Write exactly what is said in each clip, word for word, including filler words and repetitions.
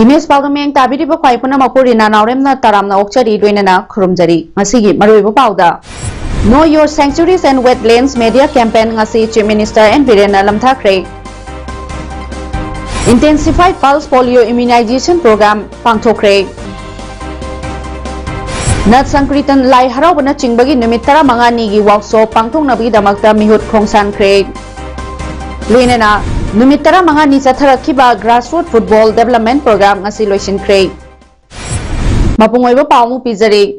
Image ꯄꯥꯎꯗꯝ ꯃꯤꯠꯌꯦꯡ ꯇꯥꯕꯤꯔꯤꯕ ꯈ꯭ꯋꯥꯏ ꯄꯨꯝꯅꯃꯛꯄꯨ ꯔꯤꯅꯥ ꯅꯥꯎꯔꯦꯝꯅ ꯇꯔꯥꯝꯅ ꯑꯣꯛꯆꯔꯤ, ꯂꯣꯏꯅꯅ ꯈꯨꯔꯨꯝꯖꯔꯤ꯫ ꯉꯁꯤꯒꯤ ꯃꯔꯨꯑꯣꯏꯕ ꯄꯥꯎꯗ, Know Your Sanctuaries and Wetlands Media Campaign ꯉꯁꯤ Chief Minister N Birenꯅ ꯂꯝꯊꯥꯈ꯭ꯔꯦ꯫ Intensified Pulse Polio Immunization Program ꯄꯥꯡꯊꯣꯛꯈ꯭ꯔꯦ꯫ ꯅꯠ ꯁꯪꯀ꯭ꯔꯤꯇꯟ, ꯂꯥꯏ ꯍꯔꯥꯎꯕꯅꯆꯤꯡꯕꯒꯤ ꯅꯨꯃꯤꯠ ꯇꯔꯥꯃꯉꯥꯅꯤꯒꯤ workshop ꯄꯥꯡꯊꯣꯛꯅꯕꯒꯤꯗꯃꯛꯇ ꯃꯤꯍꯨꯠ ꯈꯣꯡꯁꯥꯟꯈ꯭ꯔꯦ꯫ ꯂꯣꯏꯅꯅ ꯅꯨꯃꯤꯠ ꯇꯔꯥꯃꯉꯥꯅꯤ ꯆꯠꯊꯔꯛꯈꯤꯕ Grassroot Football Development Program ꯉꯁꯤ ꯂꯣꯏꯁꯤꯟꯈ꯭ꯔꯦ꯫ ꯃꯄꯨꯡ ꯑꯣꯏꯕ ꯄꯥꯎ ꯑꯃꯨꯛ ꯄꯤꯖꯔꯤ꯫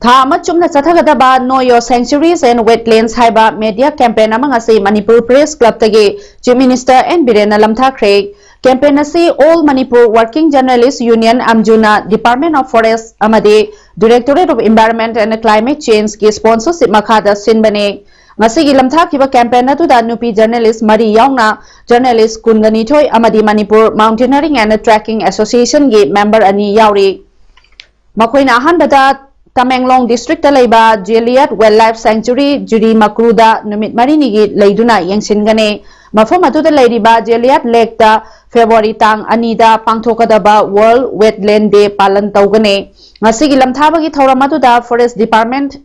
ꯊꯥ ꯑꯃ ꯆꯨꯞꯅ ꯆꯠꯊꯒꯗꯕ Know Your Sanctuaries and Wetlands ꯍꯥꯏꯕ media campaign ꯑꯃ ꯉꯁꯤ Manipur Press Clubꯇꯒꯤ Chief Minister N Birenꯅ ꯂꯝꯊꯥꯈ꯭ꯔꯦ꯫ Campaign ꯑꯁꯤ All Manipur Working Journalist Union, ꯑꯝꯖꯨꯅ Department of Forest ꯑꯃꯗꯤ Directorate of Environment and Climate Changeꯀꯤ sponsorship ꯃꯈꯥꯗ ꯁꯤꯟꯕꯅꯤ꯫ ꯉꯁꯤꯒꯤ ꯂꯝꯊꯥꯈꯤꯕ campaign ꯑꯗꯨꯗ ꯅꯨꯄꯤ journalist ꯃꯔꯤ ꯌꯥꯎꯅ journalist ꯀꯨꯟꯒ ꯅꯤꯊꯣꯏ ꯑꯃꯗꯤ Manipur Mountaineering and Trekking Associationꯒꯤ member ꯑꯅꯤ ꯌꯥꯎꯔꯤ꯫ ꯃꯈꯣꯏꯅ ꯑꯍꯥꯟꯕꯗ ꯇꯃꯦꯡꯂꯣꯡ districtꯇ ꯂꯩꯕ Jeliat Wildlife Sanctuary ꯖꯤꯔꯤꯃꯀ꯭ꯔꯨꯗ ꯅꯨꯃꯤꯠ ꯃꯔꯤꯅꯤꯒꯤ ꯂꯩꯗꯨꯅ ꯌꯦꯡꯁꯤꯟꯒꯅꯤ꯫ ꯃꯐꯝ ꯑꯗꯨꯗ ꯂꯩꯔꯤꯕ Jeliat Lakeꯇ February ꯇꯥꯡ ꯑꯅꯤꯗ ꯄꯥꯡꯊꯣꯛꯀꯗꯕ World Wetland Day ꯄꯥꯂꯟ ꯇꯧꯒꯅꯤ꯫ ꯉꯁꯤꯒꯤ ꯂꯝꯊꯥꯕꯒꯤ ꯊꯧꯔꯝ ꯑꯗꯨꯗ Forest Department,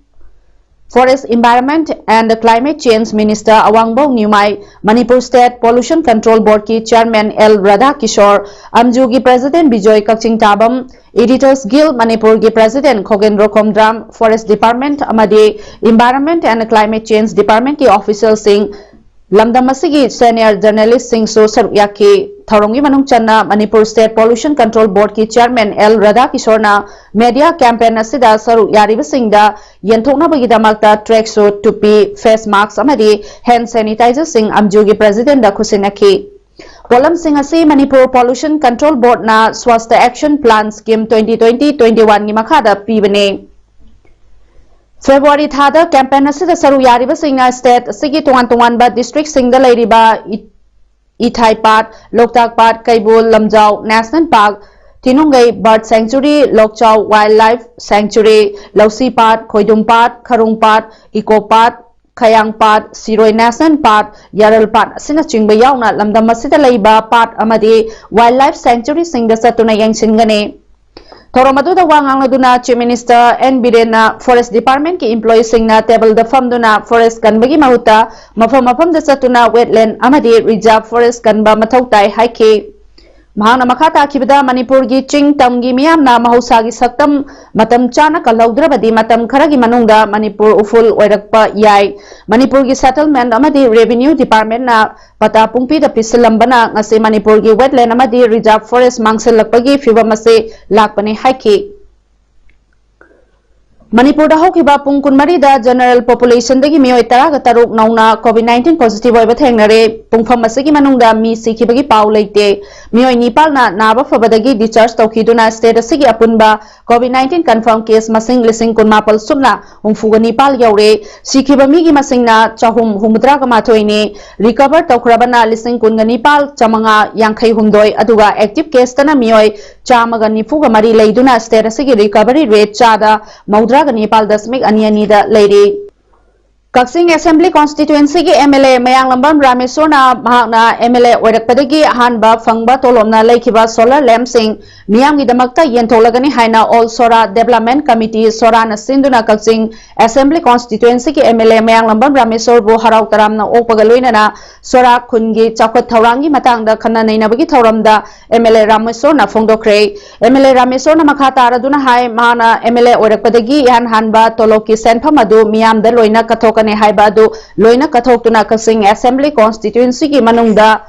Forest, Environment and Climate Change Minister ꯑꯋꯥꯡꯕꯧ ꯅ꯭ꯌꯨꯃꯥꯏ, Manipur State Pollution Control Boardꯀꯤ Chairman L Radhakishore, ꯑꯝꯖꯨꯒꯤ President Bijoy Kakching ꯇꯥꯕꯝ, Editors Guild ꯃꯅꯤꯄꯨꯔꯒꯤ President ꯈꯣꯒꯦꯟꯗ꯭ꯔꯣ ꯀꯣꯝꯗ꯭ꯔꯥꯝ, Forest Department ꯑꯃꯗꯤ Environment and Climate Change Departmentꯀꯤ officialꯁꯤꯡ, ꯂꯝꯗꯝ ꯑꯁꯤꯒꯤ senior journalistꯁꯤꯡꯁꯨ ꯁꯔꯨꯛ ꯌꯥꯈꯤ꯫ ꯊꯧꯔꯝꯒꯤ ꯃꯅꯨꯡ ꯆꯟꯅ Manipur State Pollution Control Boardꯀꯤ Chairman L Radhakishoreꯅ media campaign ꯑꯁꯤꯗ ꯁꯔꯨꯛ ꯌꯥꯔꯤꯕꯁꯤꯡꯗ ꯌꯦꯟꯊꯣꯛꯅꯕꯒꯤꯗꯃꯛꯇ track suit, ꯇꯨꯄꯤ, face mask ꯑꯃꯗꯤ hand sanitizerꯁꯤꯡ ꯑꯝꯖꯨꯒꯤ Presidentꯗ ꯈꯨꯠꯁꯤꯟꯅꯈꯤ꯫ ꯄꯣꯠꯂꯝꯁꯤꯡ ꯑꯁꯤ Manipur Pollution Control Boardꯅ Swachhta Action Plan Scheme twenty twenty twenty oneꯒꯤ ꯃꯈꯥꯗ ꯄꯤꯕꯅꯤ꯫ ꯐꯦꯕ꯭ꯔꯨꯋꯥꯔꯤ ꯊꯥꯗ campaign ꯑꯁꯤꯗ ꯁꯔꯨꯛ ꯌꯥꯔꯤꯕꯁꯤꯡꯅ state ꯑꯁꯤꯒꯤ ꯇꯣꯉꯥꯟ ꯇꯣꯉꯥꯟꯕ districtꯁꯤꯡꯗ ꯂꯩꯔꯤꯕ ꯏ-, ꯏꯊꯥꯏ ꯄꯥꯠ, ꯂꯣꯛꯇꯥꯛ ꯄꯥꯠ, Keibul Lamjao National Park, ꯊꯤꯅꯨꯡꯒꯩ Bird Sanctuary, ꯂꯣꯛꯆꯥꯎ Wildlife Sanctuary, ꯂꯧꯁꯤ ꯄꯥꯠ, ꯈꯣꯏꯗꯨꯝ ꯄꯥꯠ, ꯈꯔꯨꯡ ꯄꯥꯠ, ꯏꯀꯣ ꯄꯥꯠ, ꯈꯌꯥꯡ ꯄꯥꯠ, ꯁꯤꯔꯣꯏ National Park, ꯌꯥꯔꯜ ꯄꯥꯠ ꯑꯁꯤꯅꯆꯤꯡꯕ ꯌꯥꯎꯅ ꯂꯝꯗꯝ ꯑꯁꯤꯗ ꯂꯩꯕ ꯄꯥꯠ ꯑꯃꯗꯤ Wildlife Sanctuaryꯁꯤꯡꯗ ꯆꯠꯇꯨꯅ ꯌꯦꯡꯁꯤꯟꯒꯅꯤ꯫ ꯊꯧꯔꯝ ꯑꯗꯨꯗ ꯋꯥ ꯉꯥꯡꯂꯗꯨꯅ Chief Minister N ꯕꯤꯔꯦꯟꯅ Forest Departmentꯀꯤ employeeꯁꯤꯡꯅ tableꯗ ꯐꯝꯗꯨꯅ forest ꯀꯟꯕꯒꯤ ꯃꯍꯨꯠꯇ ꯃꯐꯝ ꯃꯐꯝꯗ ꯆꯠꯇꯨꯅ wetland ꯑꯃꯗꯤ reserve forest ꯀꯟꯕ ꯃꯊꯧ ꯇꯥꯏ ꯍꯥꯏꯈꯤ꯫ ꯃꯍꯥꯛꯅ ꯃꯈꯥ ꯇꯥꯈꯤꯕꯗ ꯃꯅꯤꯄꯨꯔꯒꯤ ꯆꯤꯡ ꯇꯝꯒꯤ ꯃꯤꯌꯥꯝꯅ ꯃꯍꯧꯁꯥꯒꯤ ꯁꯛꯇꯝ ꯃꯇꯝ ꯆꯥꯅ ꯀꯜꯍꯧꯗ꯭ꯔꯕꯗꯤ ꯃꯇꯝ ꯈꯔꯒꯤ ꯃꯅꯨꯡꯗ ꯃꯅꯤꯄꯨꯔ ꯎꯐꯨꯜ ꯑꯣꯏꯔꯛꯄ ꯌꯥꯏ꯫ ꯃꯅꯤꯄꯨꯔꯒꯤ Settlement ꯑꯃꯗꯤ Revenue Departmentꯅ ꯄꯇꯥ ꯄꯨꯡꯄꯤꯗ ꯄꯤꯁꯤꯜꯂꯝꯕꯅ ꯉꯁꯤ ꯃꯅꯤꯄꯨꯔꯒꯤ wetland ꯑꯃꯗꯤ reserve forest ꯃꯥꯡꯁꯤꯜꯂꯛꯄꯒꯤ ꯐꯤꯚꯝ ꯑꯁꯤ ꯂꯥꯛꯄꯅꯤ ꯍꯥꯏꯈꯤ꯫ ꯃꯅꯤꯄꯨꯔꯗ ꯍꯧꯈꯤꯕ ꯄꯨꯡ ꯀꯨꯟꯃꯔꯤꯗ general populationꯗꯒꯤ ꯃꯤꯑꯣꯏ ꯇꯔꯥꯒ ꯇꯔꯨꯛ ꯅꯧꯅ COVID nineteen positive ꯑꯣꯏꯕ ꯊꯦꯡꯅꯔꯦ꯫ ꯄꯨꯡꯐꯝ ꯑꯁꯤꯒꯤ ꯃꯅꯨꯡꯗ ꯃꯤ ꯁꯤꯈꯤꯕꯒꯤ ꯄꯥꯎ ꯂꯩꯇꯦ꯫ ꯃꯤꯑꯣꯏ ꯅꯤꯄꯥꯜꯅ ꯅꯥꯕ ꯐꯕꯗꯒꯤ discharge ꯇꯧꯈꯤꯗꯨꯅ state ꯑꯁꯤꯒꯤ ꯑꯄꯨꯟꯕ COVID nineteen confirm case ꯃꯁꯤꯡ ꯂꯤꯁꯤꯡ ꯀꯨꯟꯃꯥꯄꯜ ꯁꯨꯞꯅ ꯍꯨꯝꯐꯨꯒ ꯅꯤꯄꯥꯜ ꯌꯧꯔꯦ꯫ ꯁꯤꯈꯤꯕ ꯃꯤꯒꯤ ꯃꯁꯤꯡꯅ ꯆꯍꯨꯝ ꯍꯨꯝꯐꯨꯇꯔꯥꯒ ꯃꯥꯊꯣꯏꯅꯤ꯫ Recover ꯇꯧꯈ꯭ꯔꯕꯅ ꯂꯤꯁꯤꯡ ꯀꯨꯟꯒ ꯅꯤꯄꯥꯜ ꯆꯥꯃꯉꯥ ꯌꯥꯡꯈꯩ ꯍꯨꯝꯗꯣꯏ, ꯑꯗꯨꯒ active caseꯇꯅ ꯃꯤꯑꯣꯏ ꯆꯥꯝꯃꯒ ꯅꯤꯐꯨꯒ ꯃꯔꯤ ꯂꯩꯗꯨꯅ state ꯑꯁꯤꯒꯤ recovery rate ꯆꯥꯗ ꯃꯧꯗ꯭ꯔꯥꯒ ꯅꯤꯄꯥꯜ ꯗꯁꯃꯤꯛ ꯑꯅꯤ ꯑꯅꯤꯗ ꯂꯩꯔꯤ꯫ ꯀꯛꯆꯤꯡ Assembly Constituencyꯒꯤ MLA ꯃꯌꯥꯡꯂꯝꯕꯝ ꯔꯥꯃꯦꯁꯣꯔꯅ ꯃꯍꯥꯛꯅ MLA ꯑꯣꯏꯔꯛꯄꯗꯒꯤ ꯑꯍꯥꯟꯕ ꯐꯪꯕ ꯇꯣꯂꯣꯞꯅ ꯂꯩꯈꯤꯕ solar lampꯁꯤꯡ ꯃꯤꯌꯥꯝꯒꯤꯗꯃꯛꯇ ꯌꯦꯟꯊꯣꯛꯂꯒꯅꯤ ꯍꯥꯏꯅ All Sora Development Committee, ꯁꯣꯔꯥꯅ ꯁꯤꯟꯗꯨꯅ ꯀꯛꯆꯤꯡ Assembly Constituencyꯒꯤ MLA ꯃꯌꯥꯡꯂꯝꯕꯝ ꯔꯥꯃꯦꯁꯣꯔꯕꯨ ꯍꯔꯥꯎ ꯇꯔꯥꯝꯅ ꯑꯣꯛꯄꯒ ꯂꯣꯏꯅꯅ ꯁꯣꯔꯥ ꯈꯨꯟꯒꯤ ꯆꯥꯎꯈꯠ ꯊꯧꯔꯥꯡꯒꯤ ꯃꯇꯥꯡꯗ ꯈꯟꯅ ꯅꯩꯅꯕꯒꯤ ꯊꯧꯔꯝꯗ MLA ꯔꯥꯃꯦꯁꯣꯔꯅ ꯐꯣꯡꯗꯣꯛꯈ꯭ꯔꯦ꯫ MLA ꯔꯥꯃꯦꯁꯣꯔꯅ ꯃꯈꯥ ꯇꯥꯔꯗꯨꯅ ꯍꯥꯏ, ꯃꯍꯥꯛꯅ MLA ꯑꯣꯏꯔꯛꯄꯗꯒꯤ ꯏꯍꯥꯟ ꯍꯥꯟꯕ ꯇꯣꯂꯣꯞꯀꯤ ꯁꯦꯟꯐꯝ ꯑꯗꯨ ꯃꯤꯌꯥꯝꯗ ꯂꯣꯏꯅ ꯀꯠꯊꯣꯛꯀꯅꯤ ꯍꯥꯏꯕ ꯑꯗꯨ ꯂꯣꯏꯅ ꯀꯠꯊꯣꯛꯇꯨꯅ ꯀꯛꯆꯤꯡ Assembly Constituencyꯒꯤ ꯃꯅꯨꯡꯗ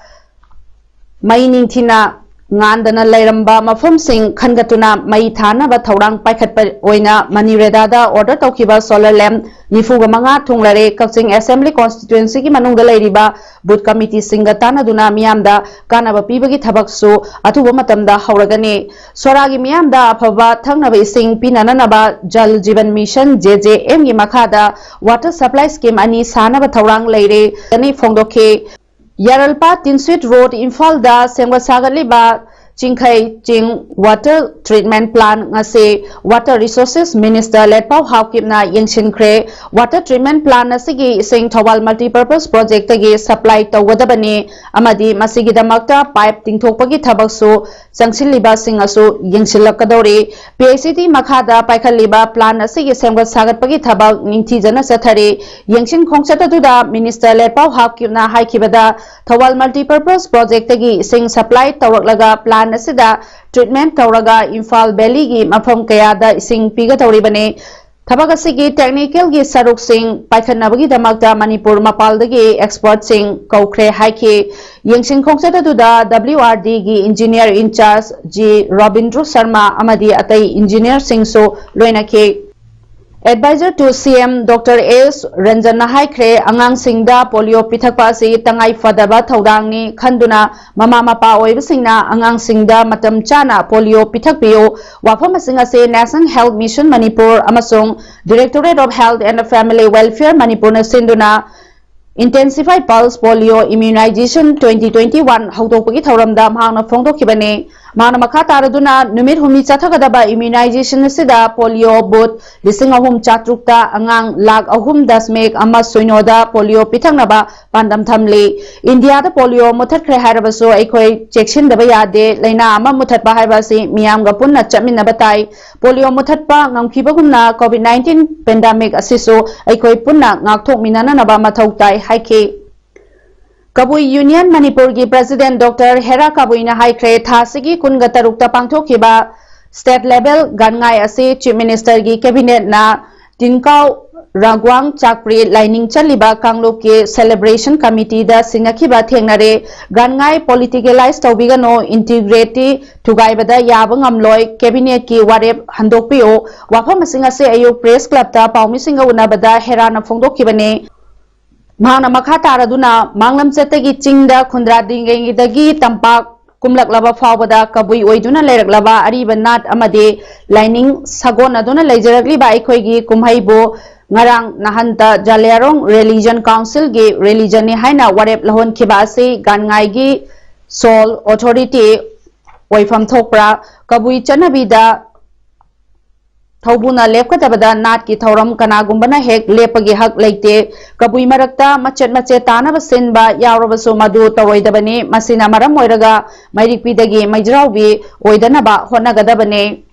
ꯃꯩ ꯅꯤꯡꯊꯤꯅ ꯉꯥꯟꯗꯅ ꯂꯩꯔꯝꯕ ꯃꯐꯝꯁꯤꯡ ꯈꯟꯒꯠꯇꯨꯅ ꯃꯩ ꯊꯥꯅꯕ ꯊꯧꯔꯥꯡ ꯄꯥꯏꯈꯠꯄ ꯑꯣꯏꯅ ꯃꯅꯤꯔꯦꯗꯥꯗ ꯑꯣꯔꯗꯔ ꯇꯧꯈꯤꯕ ꯁꯣꯂꯔ ꯂꯦꯝꯞ ꯅꯤꯐꯨꯒ ꯃꯉꯥ ꯊꯨꯡꯂꯔꯦ꯫ ꯀꯛꯆꯤꯡ ꯑꯦꯁꯦꯝꯕ꯭ꯂꯤ ꯀꯣꯟꯁꯇꯤꯇ꯭ꯋꯦꯟꯁꯤꯒꯤ ꯃꯅꯨꯡꯗ ꯂꯩꯔꯤꯕ ꯕꯨꯊ ꯀꯃꯤꯇꯤꯁꯤꯡꯒ ꯇꯥꯟꯅꯗꯨꯅ ꯃꯤꯌꯥꯝꯗ ꯀꯥꯟꯅꯕ ꯄꯤꯕꯒꯤ ꯊꯕꯛꯁꯨ ꯑꯊꯨꯕ ꯃꯇꯝꯗ ꯍꯧꯔꯒꯅꯤ꯫ ꯁꯣꯔꯥꯒꯤ ꯃꯤꯌꯥꯝꯗ ꯑꯐꯕ ꯊꯛꯅꯕ ꯏꯁꯤꯡ ꯄꯤꯅꯅꯕ Jal Jeevan mission, J J ꯑꯦꯝꯒꯤ ꯃꯈꯥꯗ ꯋꯥꯇꯔ ꯁꯄ꯭ꯂꯥꯏ ꯁ꯭ꯀꯤꯝ ꯑꯅꯤ ꯁꯥꯅꯕ ꯊꯧꯔꯥꯡ ꯂꯩꯔꯦ꯫ ꯑꯅꯤ ꯐꯣꯡꯗꯣꯛꯈꯤ꯫ ꯌꯥꯔꯜꯄꯥ ꯇꯤꯟꯁꯨꯏꯠ ꯔꯣꯗ, ꯏꯝꯐꯥꯜꯗ ꯁꯦꯝꯒꯠ ꯁꯥꯒꯠꯂꯤꯕ ꯆꯤꯡꯈꯩ ꯆꯤꯡ ꯋꯥꯇꯔ ꯇ꯭ꯔꯤꯠꯃꯦꯟ ꯄ꯭ꯂꯥꯟ ꯉꯁꯤ ꯋꯥꯇꯔ ꯔꯤꯁꯣꯔꯁꯦꯁ ꯃꯤꯅꯤꯁꯇꯔ ꯂꯦꯠꯄꯥꯎ ꯍꯥꯎꯀꯤꯞꯅ ꯌꯦꯡꯁꯤꯟꯈ꯭ꯔꯦ꯫ ꯋꯥꯇꯔ ꯇ꯭ꯔꯤꯠꯃꯦꯟ ꯄ꯭ꯂꯥꯟ ꯑꯁꯤꯒꯤ ꯏꯁꯤꯡ ꯊꯧꯕꯥꯜ ꯃꯜꯇꯤꯄꯔꯄꯁ ꯄ꯭ꯔꯣꯖꯦꯛꯇꯒꯤ ꯁꯄ꯭ꯂꯥꯏ ꯇꯧꯒꯗꯕꯅꯤ ꯑꯃꯗꯤ ꯃꯁꯤꯒꯤꯗꯃꯛꯇ ꯄꯥꯏꯞ ꯇꯤꯡꯊꯣꯛꯄꯒꯤ ꯊꯕꯛꯁꯨ ꯆꯪꯁꯤꯜꯂꯤꯕꯁꯤꯡ ꯑꯁꯨ ꯌꯦꯡꯁꯤꯜꯂꯛꯀꯗꯧꯔꯤ꯫ ꯄꯤ ꯑꯩꯆ ꯏ ꯗꯤ ꯃꯈꯥꯗ ꯄꯥꯏꯈꯠꯂꯤꯕ ꯄ꯭ꯂꯥꯟ ꯑꯁꯤꯒꯤ ꯁꯦꯝꯒꯠ ꯁꯥꯒꯠꯄꯒꯤ ꯊꯕꯛ ꯅꯤꯡꯊꯤꯖꯅ ꯆꯠꯊꯔꯤ꯫ ꯌꯦꯡꯁꯤꯟ ꯈꯣꯡꯆꯠ ꯑꯗꯨꯗ ꯃꯤꯅꯤꯁꯇꯔ ꯂꯦꯠꯄꯥꯎ ꯍꯥꯎꯀꯤꯞꯅ ꯍꯥꯏꯈꯤꯕꯗ, ꯊꯧꯕꯥꯜ ꯃꯜꯇꯤꯄꯔꯄꯁ ꯄ꯭ꯔꯣꯖꯦꯛꯇꯒꯤ ꯏꯁꯤꯡ ꯁꯄ꯭ꯂꯥꯏ ꯇꯧꯔꯛꯂꯒ ꯄ꯭ꯂꯥꯟ ꯑꯁꯤꯗ ꯇ꯭ꯔꯤꯠꯃꯦꯟ ꯇꯧꯔꯒ ꯏꯝꯐꯥꯜ ꯚꯦꯂꯤꯒꯤ ꯃꯐꯝ ꯀꯌꯥꯗ ꯏꯁꯤꯡ ꯄꯤꯒꯗꯧꯔꯤꯕꯅꯤ꯫ ꯊꯕꯛ ꯑꯁꯤꯒꯤ ꯇꯦꯛꯅꯤꯀꯦꯜꯒꯤ ꯁꯔꯨꯛꯁꯤꯡ ꯄꯥꯏꯈꯠꯅꯕꯒꯤꯗꯃꯛꯇ ꯃꯅꯤꯄꯨꯔ ꯃꯄꯥꯜꯗꯒꯤ ꯑꯦꯛꯁꯄꯔꯠꯁꯤꯡ ꯀꯧꯈ꯭ꯔꯦ ꯍꯥꯏꯈꯤ꯫ ꯌꯦꯡꯁꯤꯟ ꯈꯣꯡꯆꯠ ꯑꯗꯨꯗ ꯗꯕ꯭ꯂꯤꯎ ꯑꯥꯔ ꯗꯤꯒꯤ engineer in charge G Robindro Sharma ꯑꯃꯗꯤ ꯑꯇꯩ ꯏꯟꯖꯤꯅꯤꯌꯔꯁꯤꯡꯁꯨ ꯂꯣꯏꯅꯈꯤ꯫ Advisor to C M Doctor S ꯔꯟꯖꯟꯅ ꯍꯥꯏꯈ꯭ꯔꯦ, ꯑꯉꯥꯡꯁꯤꯡꯗ ꯄꯣꯂꯤꯑꯣ ꯄꯤꯊꯛꯄ ꯑꯁꯤ ꯇꯉꯥꯏ ꯐꯗꯕ ꯊꯧꯗꯥꯡꯅꯤ ꯈꯟꯗꯨꯅ ꯃꯃꯥ ꯃꯄꯥ ꯑꯣꯏꯕꯁꯤꯡꯅ ꯑꯉꯥꯡꯁꯤꯡꯗ ꯃꯇꯝ ꯆꯥꯅ ꯄꯣꯂꯤꯑꯣ ꯄꯤꯊꯛꯄꯤꯌꯨ꯫ ꯋꯥꯐꯝꯁꯤꯡ ꯑꯁꯤ National Health Mission ꯃꯅꯤꯄꯨꯔ ꯑꯃꯁꯨꯡ Directorate of Health and Family Welfare ꯃꯅꯤꯄꯨꯔꯅ ꯁꯤꯟꯗꯨꯅ Intensified Pulse Polio Immunization twenty twenty-one ꯍꯧꯗꯣꯛꯄꯒꯤ ꯊꯧꯔꯝꯗ ꯃꯍꯥꯛꯅ ꯐꯣꯡꯗꯣꯛꯈꯤꯕꯅꯤ꯫ ꯃꯍꯥꯛꯅ ꯃꯈꯥ ꯇꯥꯔꯗꯨꯅ ꯅꯨꯃꯤꯠ ꯍꯨꯝꯅꯤ ꯆꯠꯊꯒꯗꯕ immunization ꯑꯁꯤꯗ ꯄꯣꯂꯤꯑꯣ ꯕꯨꯠ ꯂꯤꯁꯤꯡ ꯑꯍꯨꯝ ꯆꯥꯇ꯭ꯔꯨꯛꯇ ꯑꯉꯥꯡ ꯂꯥꯈ ꯑꯍꯨꯝ ꯗꯁꯃꯤꯛ ꯑꯃ ꯁꯤꯅꯣꯗ ꯄꯣꯂꯤꯑꯣ ꯄꯤꯊꯛꯅꯕ ꯄꯥꯟꯗꯝ ꯊꯝꯂꯤ꯫ ꯏꯟꯗꯤꯌꯥꯗ ꯄꯣꯂꯤꯑꯣ ꯃꯨꯠꯊꯠꯈ꯭ꯔꯦ ꯍꯥꯏꯔꯕꯁꯨ ꯑꯩꯈꯣꯏ ꯆꯦꯛꯁꯤꯟꯗꯕ ꯌꯥꯗꯦ꯫ ꯂꯥꯏꯅꯥ ꯑꯃ ꯃꯨꯠꯊꯠꯄ ꯍꯥꯏꯕ ꯑꯁꯤ ꯃꯤꯌꯥꯝꯒ ꯄꯨꯟꯅ ꯆꯠꯃꯤꯟꯅꯕ ꯇꯥꯏ꯫ ꯄꯣꯂꯤꯑꯣ ꯃꯨꯠꯊꯠꯄ ꯉꯝꯈꯤꯕꯒꯨꯝꯅ COVID nineteen pandemic ꯑꯁꯤꯁꯨ ꯑꯩꯈꯣꯏ ꯄꯨꯟꯅ ꯉꯥꯛꯊꯣꯛꯃꯤꯟꯅꯅꯕ ꯃꯊꯧ ꯇꯥꯏ ꯍꯥꯏꯈꯤ꯫ ꯀꯕꯨꯏ ꯌꯨꯅꯤꯌꯟ ꯃꯅꯤꯄꯨꯔꯒꯤ ꯄ꯭ꯔꯦꯁꯤꯗꯦꯟꯠ ꯗꯣꯛꯇꯔ ꯍꯦꯔꯥ ꯀꯕꯨꯏꯅ ꯍꯥꯏꯈ꯭ꯔꯦ, ꯊꯥ ꯑꯁꯤꯒꯤ ꯀꯨꯟꯒ ꯇꯔꯨꯛꯇ ꯄꯥꯡꯊꯣꯛꯈꯤꯕ ꯁ꯭ꯇꯦꯠ ꯂꯦꯚꯦꯜ ꯒꯥꯟꯉꯥꯏ ꯑꯁꯤ ꯆꯤꯐ ꯃꯤꯅꯤꯁꯇꯔꯒꯤ ꯀꯦꯕꯤꯅꯦꯠꯅ ꯇꯤꯟꯀꯥꯎ ꯔꯥꯒ꯭ꯋꯥꯡ ꯆꯥꯛꯄ꯭ꯔꯤ ꯂꯥꯏꯅꯤꯡ ꯆꯜꯂꯤꯕ ꯀꯥꯡꯂꯨꯞꯀꯤ celebration committeeꯗ ꯁꯤꯟꯅꯈꯤꯕ ꯊꯦꯡꯅꯔꯦ꯫ ꯒꯥꯟꯉꯥꯏ politicalize ꯇꯧꯕꯤꯒꯅꯨ, integrity ꯊꯨꯒꯥꯏꯕꯗ ꯌꯥꯕ ꯉꯝꯂꯣꯏ, cabinetꯀꯤ ꯋꯥꯔꯦꯞ ꯍꯟꯗꯣꯛꯄꯤꯌꯨ꯫ ꯋꯥꯐꯝꯁꯤꯡ ꯑꯁꯤ ꯑꯌꯨꯛ press clubꯇ ꯄꯥꯎꯃꯤꯁꯤꯡꯒ ꯎꯅꯕꯗ ꯍꯦꯔꯥꯅ ꯐꯣꯡꯗꯣꯛꯈꯤꯕꯅꯤ꯫ ꯃꯍꯥꯛꯅ ꯃꯈꯥ ꯇꯥꯔꯗꯨꯅ ꯃꯥꯡꯂꯝꯆꯠꯇꯒꯤ ꯆꯤꯡꯗ ꯈꯨꯟꯗ꯭ꯔꯥꯗ꯭ꯔꯤꯉꯩꯗꯒꯤ ꯇꯝꯄꯥꯛ ꯀꯨꯝꯂꯛꯂꯕ ꯐꯥꯎꯕꯗ ꯀꯕꯨꯏ ꯑꯣꯏꯗꯨꯅ ꯂꯩꯔꯛꯂꯕ ꯑꯔꯤꯕ ꯅꯥꯠ ꯑꯃꯗꯤ ꯂꯥꯏꯅꯤꯡ ꯁꯥꯒꯣꯟꯅꯗꯨꯅ ꯂꯩꯖꯔꯛꯂꯤꯕ ꯑꯩꯈꯣꯏꯒꯤ ꯀꯨꯝꯍꯩꯕꯨ ꯉꯔꯥꯡ ꯅꯍꯟꯇ ꯖꯥꯂꯤꯌꯥꯔꯣꯡ religion councilꯒꯤ religionꯅꯤ ꯍꯥꯏꯅ ꯋꯥꯔꯦꯞ ꯂꯧꯍꯟꯈꯤꯕ ꯑꯁꯤ ꯒꯥꯟꯉꯥꯏꯒꯤ sole authority ꯑꯣꯏꯐꯝ ꯊꯣꯛꯄ꯭ꯔꯥ? ꯀꯕꯨꯏ ꯆꯠꯅꯕꯤꯗ ꯊꯧꯕꯨꯅ ꯂꯦꯞꯀꯗꯕꯗ ꯅꯥꯠꯀꯤ ꯊꯧꯔꯝ ꯀꯅꯥꯒꯨꯝꯕꯅ ꯍꯦꯛ ꯂꯦꯞꯄꯒꯤ ꯍꯛ ꯂꯩꯇꯦ꯫ ꯀꯕꯨꯏ ꯃꯔꯛꯇ ꯃꯆꯦꯠ ꯃꯆꯦꯠ ꯇꯥꯅꯕ ꯁꯤꯟꯕ ꯌꯥꯎꯔꯕꯁꯨ ꯃꯗꯨ ꯇꯧꯔꯣꯏꯗꯕꯅꯤ꯫ ꯃꯁꯤꯅ ꯃꯔꯝ ꯑꯣꯏꯔꯒ ꯃꯩꯔꯤꯛꯄꯤꯗꯒꯤ ꯃꯩꯖ꯭ꯔꯥꯎꯕꯤ ꯑꯣꯏꯗꯅꯕ ꯍꯣꯠꯅꯒꯗꯕꯅꯤ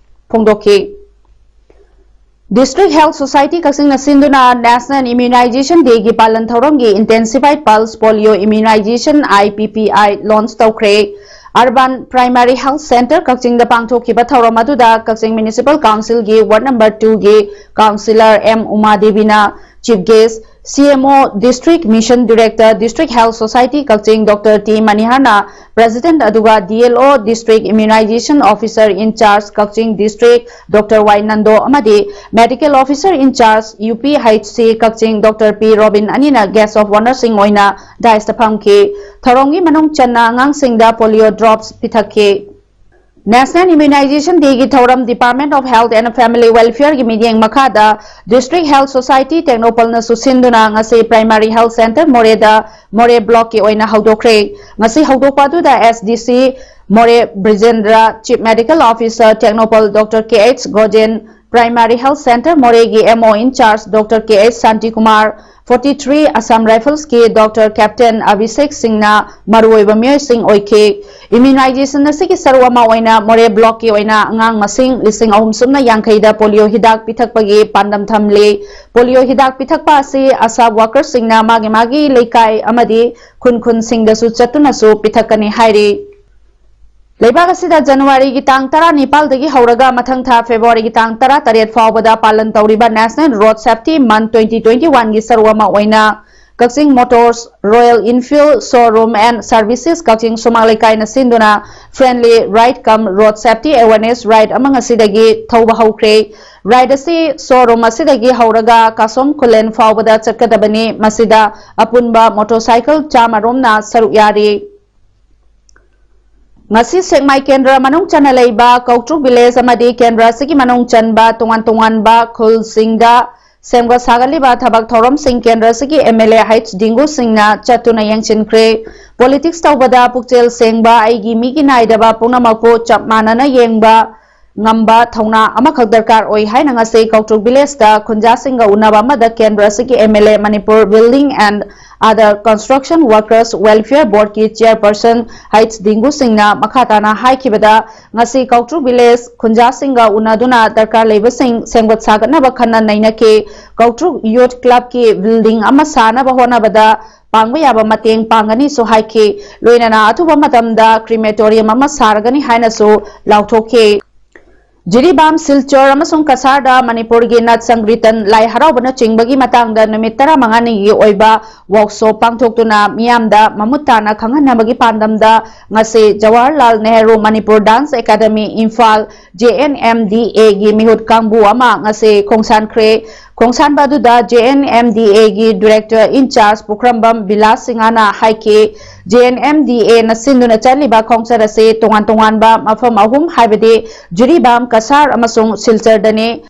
ꯐꯣꯡꯗꯣꯛꯈꯤ꯫ District Health Society ꯀꯛꯆꯤꯡꯅ ꯁꯤꯟꯗꯨꯅ National Immunization Dayꯒꯤ ꯄꯥꯂꯟ ꯊꯧꯔꯝꯒꯤ Intensified Pulse Polio Immunization, I P P I, launch ꯇꯧꯈ꯭ꯔꯦ꯫ Urban Primary Health Centre ꯀꯛꯆꯤꯡꯗ ꯄꯥꯡꯊꯣꯛꯈꯤꯕ ꯊꯧꯔꯝ ꯑꯗꯨꯗ ꯀꯛꯆꯤꯡ Municipal Councilꯒꯤ Ward number twoꯒꯤ Councillor M ꯎꯃꯥ ꯗꯦꯕꯤꯅ chief guest, C M O, District Mission Director, District Health Society ꯀꯛꯆꯤꯡ Doctor T ꯃꯅꯤꯍꯔꯅ president ꯑꯗꯨꯒ D L O, District Immunization Officer in Charge Kakching District Doctor Y Nando ꯑꯃꯗꯤ Medical Officer in Charge U P H C Kakching Doctor P robin ꯑꯅꯤꯅ guest of honourꯁꯤꯡ ꯑꯣꯏꯅ daisꯇ ꯐꯝꯈꯤ꯫ ꯊꯧꯔꯝꯒꯤ ꯃꯅꯨꯡ ꯆꯟꯅ ꯑꯉꯥꯡꯁꯤꯡꯗ polio drops ꯄꯤꯊꯛꯈꯤ꯫ National Immunization Dayꯒꯤ ꯊꯧꯔꯝ Department of Health and Family Welfareꯒꯤ ꯃꯤꯠꯌꯦꯡ ꯃꯈꯥꯗ District Health Society ꯇꯦꯡꯅꯧꯄꯜꯅꯁꯨ ꯁꯤꯟꯗꯨꯅ ꯉꯁꯤ Primary Health Centre ꯃꯣꯔꯦꯗ ꯃꯣꯔꯦ Blockꯀꯤ ꯑꯣꯏꯅ ꯍꯧꯗꯣꯛꯈ꯭ꯔꯦ꯫ ꯉꯁꯤ ꯍꯧꯗꯣꯛꯄ ꯑꯗꯨꯗ S D C ꯃꯣꯔꯦ ꯕ꯭ꯔꯤꯖꯦꯟꯗ꯭ꯔ, Chief Medical Officer Tengnoupal Doctor K H ꯒꯣꯖꯦꯟ, Primary Health Centre ꯃꯣꯔꯦꯒꯤ M O in charge Doctor K H Shantikumar, forty three Assam Riflesꯀꯤ Doctor Captain Abhishek ꯁꯤꯡꯅ ꯃꯔꯨꯑꯣꯏꯕ ꯃꯤꯑꯣꯏꯁꯤꯡ ꯑꯣꯏꯈꯤ꯫ Immunization ꯑꯁꯤꯒꯤ ꯁꯔꯨꯛ ꯑꯃ ꯑꯣꯏꯅ ꯃꯣꯔꯦ Blockꯀꯤ ꯑꯣꯏꯅ ꯑꯉꯥꯡ ꯃꯁꯤꯡ ꯂꯤꯁꯤꯡ ꯑꯍꯨꯝ ꯁꯨꯞꯅ ꯌꯥꯡꯈꯩꯗ polio ꯍꯤꯗꯥꯛ ꯄꯤꯊꯛꯄꯒꯤ ꯄꯥꯟꯗꯝ ꯊꯝꯂꯤ꯫ Polio ꯍꯤꯗꯥꯛ ꯄꯤꯊꯛꯄ ꯑꯁꯤ ASHA workerꯁꯤꯡꯅ ꯃꯥꯒꯤ ꯃꯥꯒꯤ ꯂꯩꯀꯥꯏ ꯑꯃꯗꯤ ꯈꯨꯟ ꯈꯨꯟꯁꯤꯡꯗꯁꯨ ꯆꯠꯇꯨꯅꯁꯨ ꯄꯤꯊꯛꯀꯅꯤ ꯍꯥꯏꯔꯤ꯫ ꯂꯩꯕꯥꯛ ꯑꯁꯤꯗ ꯖꯅꯋꯥꯔꯤꯒꯤ ꯇꯥꯡ ꯇꯔꯥꯅꯤꯄꯥꯜꯗꯒꯤ ꯍꯧꯔꯒ ꯃꯊꯪ ꯊꯥ ꯐꯦꯕ꯭ꯔꯨꯋꯥꯔꯤꯒꯤ ꯇꯥꯡ ꯇꯔꯥꯇꯔꯦꯠ ꯐꯥꯎꯕꯗ ꯄꯥꯂꯟ ꯇꯧꯔꯤꯕ National Road Safety Month twenty twenty-one ꯒꯤ ꯁꯔꯨꯛ ꯑꯃ ꯑꯣꯏꯅ ꯀꯛꯆꯤꯡ Motors, Royal Enfield Showroom and Services ꯀꯛꯆꯤꯡ ꯁꯨꯃꯥꯡ ꯂꯩꯀꯥꯏꯅ ꯁꯤꯟꯗꯨꯅ Friendly Ride cum Road Safety Awareness Ride ꯑꯃ ꯉꯁꯤꯗꯒꯤ ꯊꯧꯕ ꯍꯧꯈ꯭ꯔꯦ꯫ Ride ꯑꯁꯤ showroom ꯑꯁꯤꯗꯒꯤ ꯍꯧꯔꯒ ꯀꯥꯁꯣꯝ ꯈꯨꯂꯦꯟ ꯐꯥꯎꯕꯗ ꯆꯠꯀꯗꯕꯅꯤ꯫ ꯃꯁꯤꯗ ꯑꯄꯨꯟꯕ motorcycle ꯆꯥꯝꯃ ꯔꯣꯝꯅ ꯁꯔꯨꯛ ꯌꯥꯔꯤ꯫ ꯉꯁꯤ ꯁꯦꯛꯃꯥꯏ ꯀꯦꯟꯗ꯭ꯔ ꯃꯅꯨꯡ ꯆꯟꯅ ꯂꯩꯕ ꯀꯧꯇ꯭ꯔꯨꯛ village ꯑꯃꯗꯤ ꯀꯦꯟꯗ꯭ꯔ ꯑꯁꯤꯒꯤ ꯃꯅꯨꯡ ꯆꯟꯕ ꯇꯣꯉꯥꯟ ꯇꯣꯉꯥꯟꯕ ꯈꯨꯜꯁꯤꯡꯗ ꯁꯦꯝꯒꯠ ꯁꯥꯒꯠꯂꯤꯕ ꯊꯕꯛ ꯊꯧꯔꯝꯁꯤꯡ ꯀꯦꯟꯗ꯭ꯔ ꯑꯁꯤꯒꯤ M L A H ꯗꯤꯡꯒꯨ ꯁꯤꯡꯅ ꯆꯠꯇꯨꯅ ꯌꯦꯡꯁꯤꯟꯈ꯭ꯔꯦ꯫ Politics ꯇꯧꯕꯗ ꯄꯨꯛꯆꯦꯜ ꯁꯦꯡꯕ, ꯑꯩꯒꯤ ꯃꯤꯒꯤ ꯅꯥꯏꯗꯕ ꯄꯨꯝꯅꯃꯛꯄꯨ ꯆꯞ ꯃꯥꯟꯅꯅ ꯌꯦꯡꯕ ꯉꯝꯕ ꯊꯧꯅꯥ ꯑꯃꯈꯛ ꯗꯔꯀꯥꯔ ꯑꯣꯏ ꯍꯥꯏꯅ ꯉꯁꯤ ꯀꯧꯇ꯭ꯔꯨꯛ village ꯇ ꯈꯨꯟꯖꯥꯁꯤꯡꯒ ꯎꯅꯕ ꯑꯃꯗ ꯀꯦꯟꯗ꯭ꯔ ꯑꯁꯤꯒꯤ M L A, Manipur Building and Other Construction Workers Welfare Board ꯀꯤ chairperson H ꯗꯤꯡꯒꯨ ꯁꯤꯡꯅ ꯃꯈꯥ ꯇꯥꯅ ꯍꯥꯏꯈꯤꯕꯗ, ꯉꯁꯤ ꯀꯧꯇ꯭ꯔꯨꯛ village ꯈꯨꯟꯖꯥꯁꯤꯡꯒ ꯎꯅꯗꯨꯅ ꯗꯔꯀꯥꯔ ꯂꯩꯕꯁꯤꯡ ꯁꯦꯝꯒꯠ ꯁꯥꯒꯠꯅꯕ ꯈꯟꯅ ꯅꯩꯅꯈꯤ꯫ ꯀꯧꯇ꯭ꯔꯨꯛ Youth Club ꯀꯤ building ꯑꯃ ꯁꯥꯅꯕ ꯍꯣꯠꯅꯕꯗ ꯄꯥꯡꯕ ꯌꯥꯕ ꯃꯇꯦꯡ ꯄꯥꯡꯒꯅꯤꯁꯨ ꯍꯥꯏꯈꯤ꯫ ꯂꯣꯏꯅꯅ ꯑꯊꯨꯕ ꯃꯇꯝꯗ crematorium ꯑꯃ ꯁꯥꯔꯒꯅꯤ ꯍꯥꯏꯅꯁꯨ ꯂꯥꯎꯊꯣꯛꯈꯤ꯫ ꯖꯤꯔꯤꯕꯥꯝ, ꯁꯤꯜꯆꯔ ꯑꯃꯁꯨꯡ ꯀꯁꯥꯔꯗ ꯃꯅꯤꯄꯨꯔꯒꯤ ꯅꯠ ꯁꯪꯀ꯭ꯔꯤꯇꯟ, ꯂꯥꯏ ꯍꯔꯥꯎꯕꯅꯆꯤꯡꯕꯒꯤ ꯃꯇꯥꯡꯗ ꯅꯨꯃꯤꯠ ꯇꯔꯥꯃꯉꯥꯅꯤꯒꯤ ꯑꯣꯏꯕ workshop ꯄꯥꯡꯊꯣꯛꯇꯨꯅ ꯃꯤꯌꯥꯝꯗ ꯃꯃꯨꯠ ꯇꯥꯅ ꯈꯪꯍꯟꯅꯕꯒꯤ ꯄꯥꯟꯗꯝꯗ ꯉꯁꯤ Jawaharlal Nehru Manipur Dance Academy, Imphal, J N M D A ꯒꯤ ꯃꯤꯍꯨꯠ ꯀꯥꯡꯕꯨ ꯑꯃ ꯉꯁꯤ ꯈꯣꯡꯁꯥꯟꯈ꯭ꯔꯦ꯫ ꯈꯣꯡꯁꯥꯟꯕ ꯑꯗꯨꯗ J N M D A ꯒꯤ director in charge Pukhrambam villas ꯁꯤꯡꯍꯅ ꯍꯥꯏꯈꯤ, J N M D A ꯅ ꯁꯤꯟꯗꯨꯅ ꯆꯠꯂꯤꯕ ꯈꯣꯡꯆꯠ ꯑꯁꯤ ꯇꯣꯉꯥꯟ ꯇꯣꯉꯥꯟꯕ ꯃꯐꯝ ꯑꯍꯨꯝ, ꯍꯥꯏꯕꯗꯤ ꯖꯤꯔꯤꯕꯥꯝ, ꯀꯁꯥꯔ ꯑꯃꯁꯨꯡ ꯁꯤꯜꯆꯔꯗꯅꯤ꯫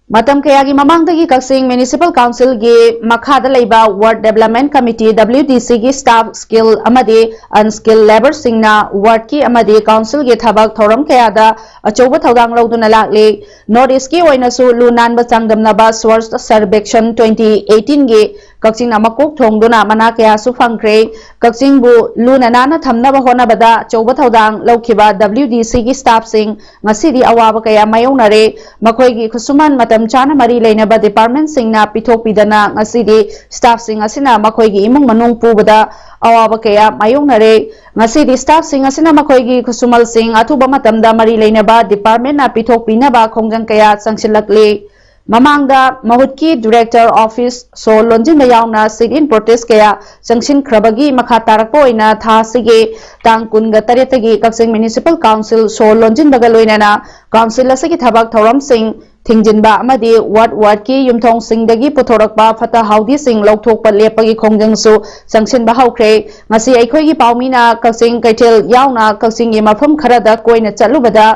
ꯃꯇꯝ ꯀꯌꯥꯒꯤ ꯃꯃꯥꯡꯗꯒꯤ ꯀꯛꯆꯤꯡ Municipal Council ꯒꯤ ꯃꯈꯥꯗ ꯂꯩꯕ Ward Development Committee, W D C ꯒꯤ staff, skilled ꯑꯃꯗꯤ unskilled labour ꯁꯤꯡꯅ ward ꯀꯤ ꯑꯃꯗꯤ council ꯒꯤ ꯊꯕꯛ ꯊꯧꯔꯝ ꯀꯌꯥꯗ ꯑꯆꯧꯕ ꯊꯧꯗꯥꯡ ꯂꯧꯗꯨꯅ ꯂꯥꯛꯂꯤ꯫ North East ꯀꯤ ꯑꯣꯏꯅꯁꯨ ꯂꯨ ꯅꯥꯟꯕ ꯆꯥꯡꯗꯝꯅꯕ Swachh Survekshan twenty eighteen ꯒꯤ ꯀꯛꯆꯤꯡꯅ ꯃꯀꯣꯛ ꯊꯣꯡꯗꯨꯅ ꯃꯅꯥ ꯀꯌꯥꯁꯨ ꯐꯪꯈ꯭ꯔꯦ꯫ ꯀꯛꯆꯤꯡꯕꯨ ꯂꯨꯅ ꯅꯥꯟꯅ ꯊꯝꯅꯕ ꯍꯣꯠꯅꯕꯗ ꯑꯆꯧꯕ ꯊꯧꯗꯥꯡ ꯂꯧꯈꯤꯕ W D C ꯒꯤ staff ꯁꯤꯡ ꯉꯁꯤꯗꯤ ꯑꯋꯥꯕ ꯀꯌꯥ ꯃꯥꯌꯣꯛꯅꯔꯦ꯫ ꯃꯈꯣꯏꯒꯤ ꯈꯨꯠꯁꯨꯃꯟ ꯃꯇꯝ ꯆꯥꯅ ꯃꯔꯤ ꯂꯩꯅꯕ department ꯁꯤꯡꯅ ꯄꯤꯊꯣꯛꯄꯤꯗꯅ ꯉꯁꯤꯗꯤ staff ꯁꯤꯡ ꯑꯁꯤꯅ ꯃꯈꯣꯏꯒꯤ ꯏꯃꯨꯡ ꯃꯅꯨꯡ ꯄꯨꯕꯗ ꯑꯋꯥꯕ ꯀꯌꯥ ꯃꯥꯌꯣꯛꯅꯔꯦ꯫ ꯉꯁꯤꯗꯤ staff ꯁꯤꯡ ꯑꯁꯤꯅ ꯃꯈꯣꯏꯒꯤ ꯈꯨꯠꯁꯨꯃꯜꯁꯤꯡ ꯑꯊꯨꯕ ꯃꯇꯝꯗ ꯃꯔꯤ ꯂꯩꯅꯕ department ꯅ ꯄꯤꯊꯣꯛꯄꯤꯅꯕ ꯈꯣꯡꯖꯪ ꯀꯌꯥ ꯆꯪꯁꯤꯜꯂꯛꯂꯤ꯫ ꯃꯃꯥꯡꯗ ꯃꯍꯨꯠꯀꯤ director office ꯁꯣ ꯂꯣꯟꯁꯤꯟꯕ ꯌꯥꯎꯅ sit in protest ꯀꯌꯥ ꯆꯪꯁꯤꯟꯈ꯭ꯔꯕꯒꯤ ꯃꯈꯥ ꯇꯥꯔꯛꯄ ꯑꯣꯏꯅ ꯊꯥ ꯑꯁꯤꯒꯤ ꯇꯥꯡ ꯀꯨꯟꯒ ꯇꯔꯦꯠꯇꯒꯤ ꯀꯛꯆꯤꯡ municipal council ꯁꯣ ꯂꯣꯟꯁꯤꯟꯕꯒ ꯂꯣꯏꯅꯅ council ꯑꯁꯤꯒꯤ ꯊꯕꯛ ꯊꯧꯔꯝꯁꯤꯡ ꯊꯤꯡꯖꯤꯟꯕ ꯑꯃꯗꯤ ward ward ꯀꯤ ꯌꯨꯝꯊꯣꯡꯁꯤꯡꯗꯒꯤ ꯄꯨꯊꯣꯔꯛꯄ ꯐꯠꯇ ꯍꯥꯎꯗꯤꯁꯤꯡ ꯂꯧꯊꯣꯛꯄ ꯂꯦꯞꯄꯒꯤ ꯈꯣꯡꯖꯪꯁꯨ ꯆꯪꯁꯤꯟꯕ ꯍꯧꯈ꯭ꯔꯦ꯫ ꯉꯁꯤ ꯑꯩꯈꯣꯏꯒꯤ ꯄꯥꯎꯃꯤꯅ ꯀꯛꯆꯤꯡ ꯀꯩꯊꯦꯜ ꯌꯥꯎꯅ ꯀꯛꯆꯤꯡꯒꯤ ꯃꯐꯝ ꯈꯔꯗ ꯀꯣꯏꯅ ꯆꯠꯂꯨꯕꯗ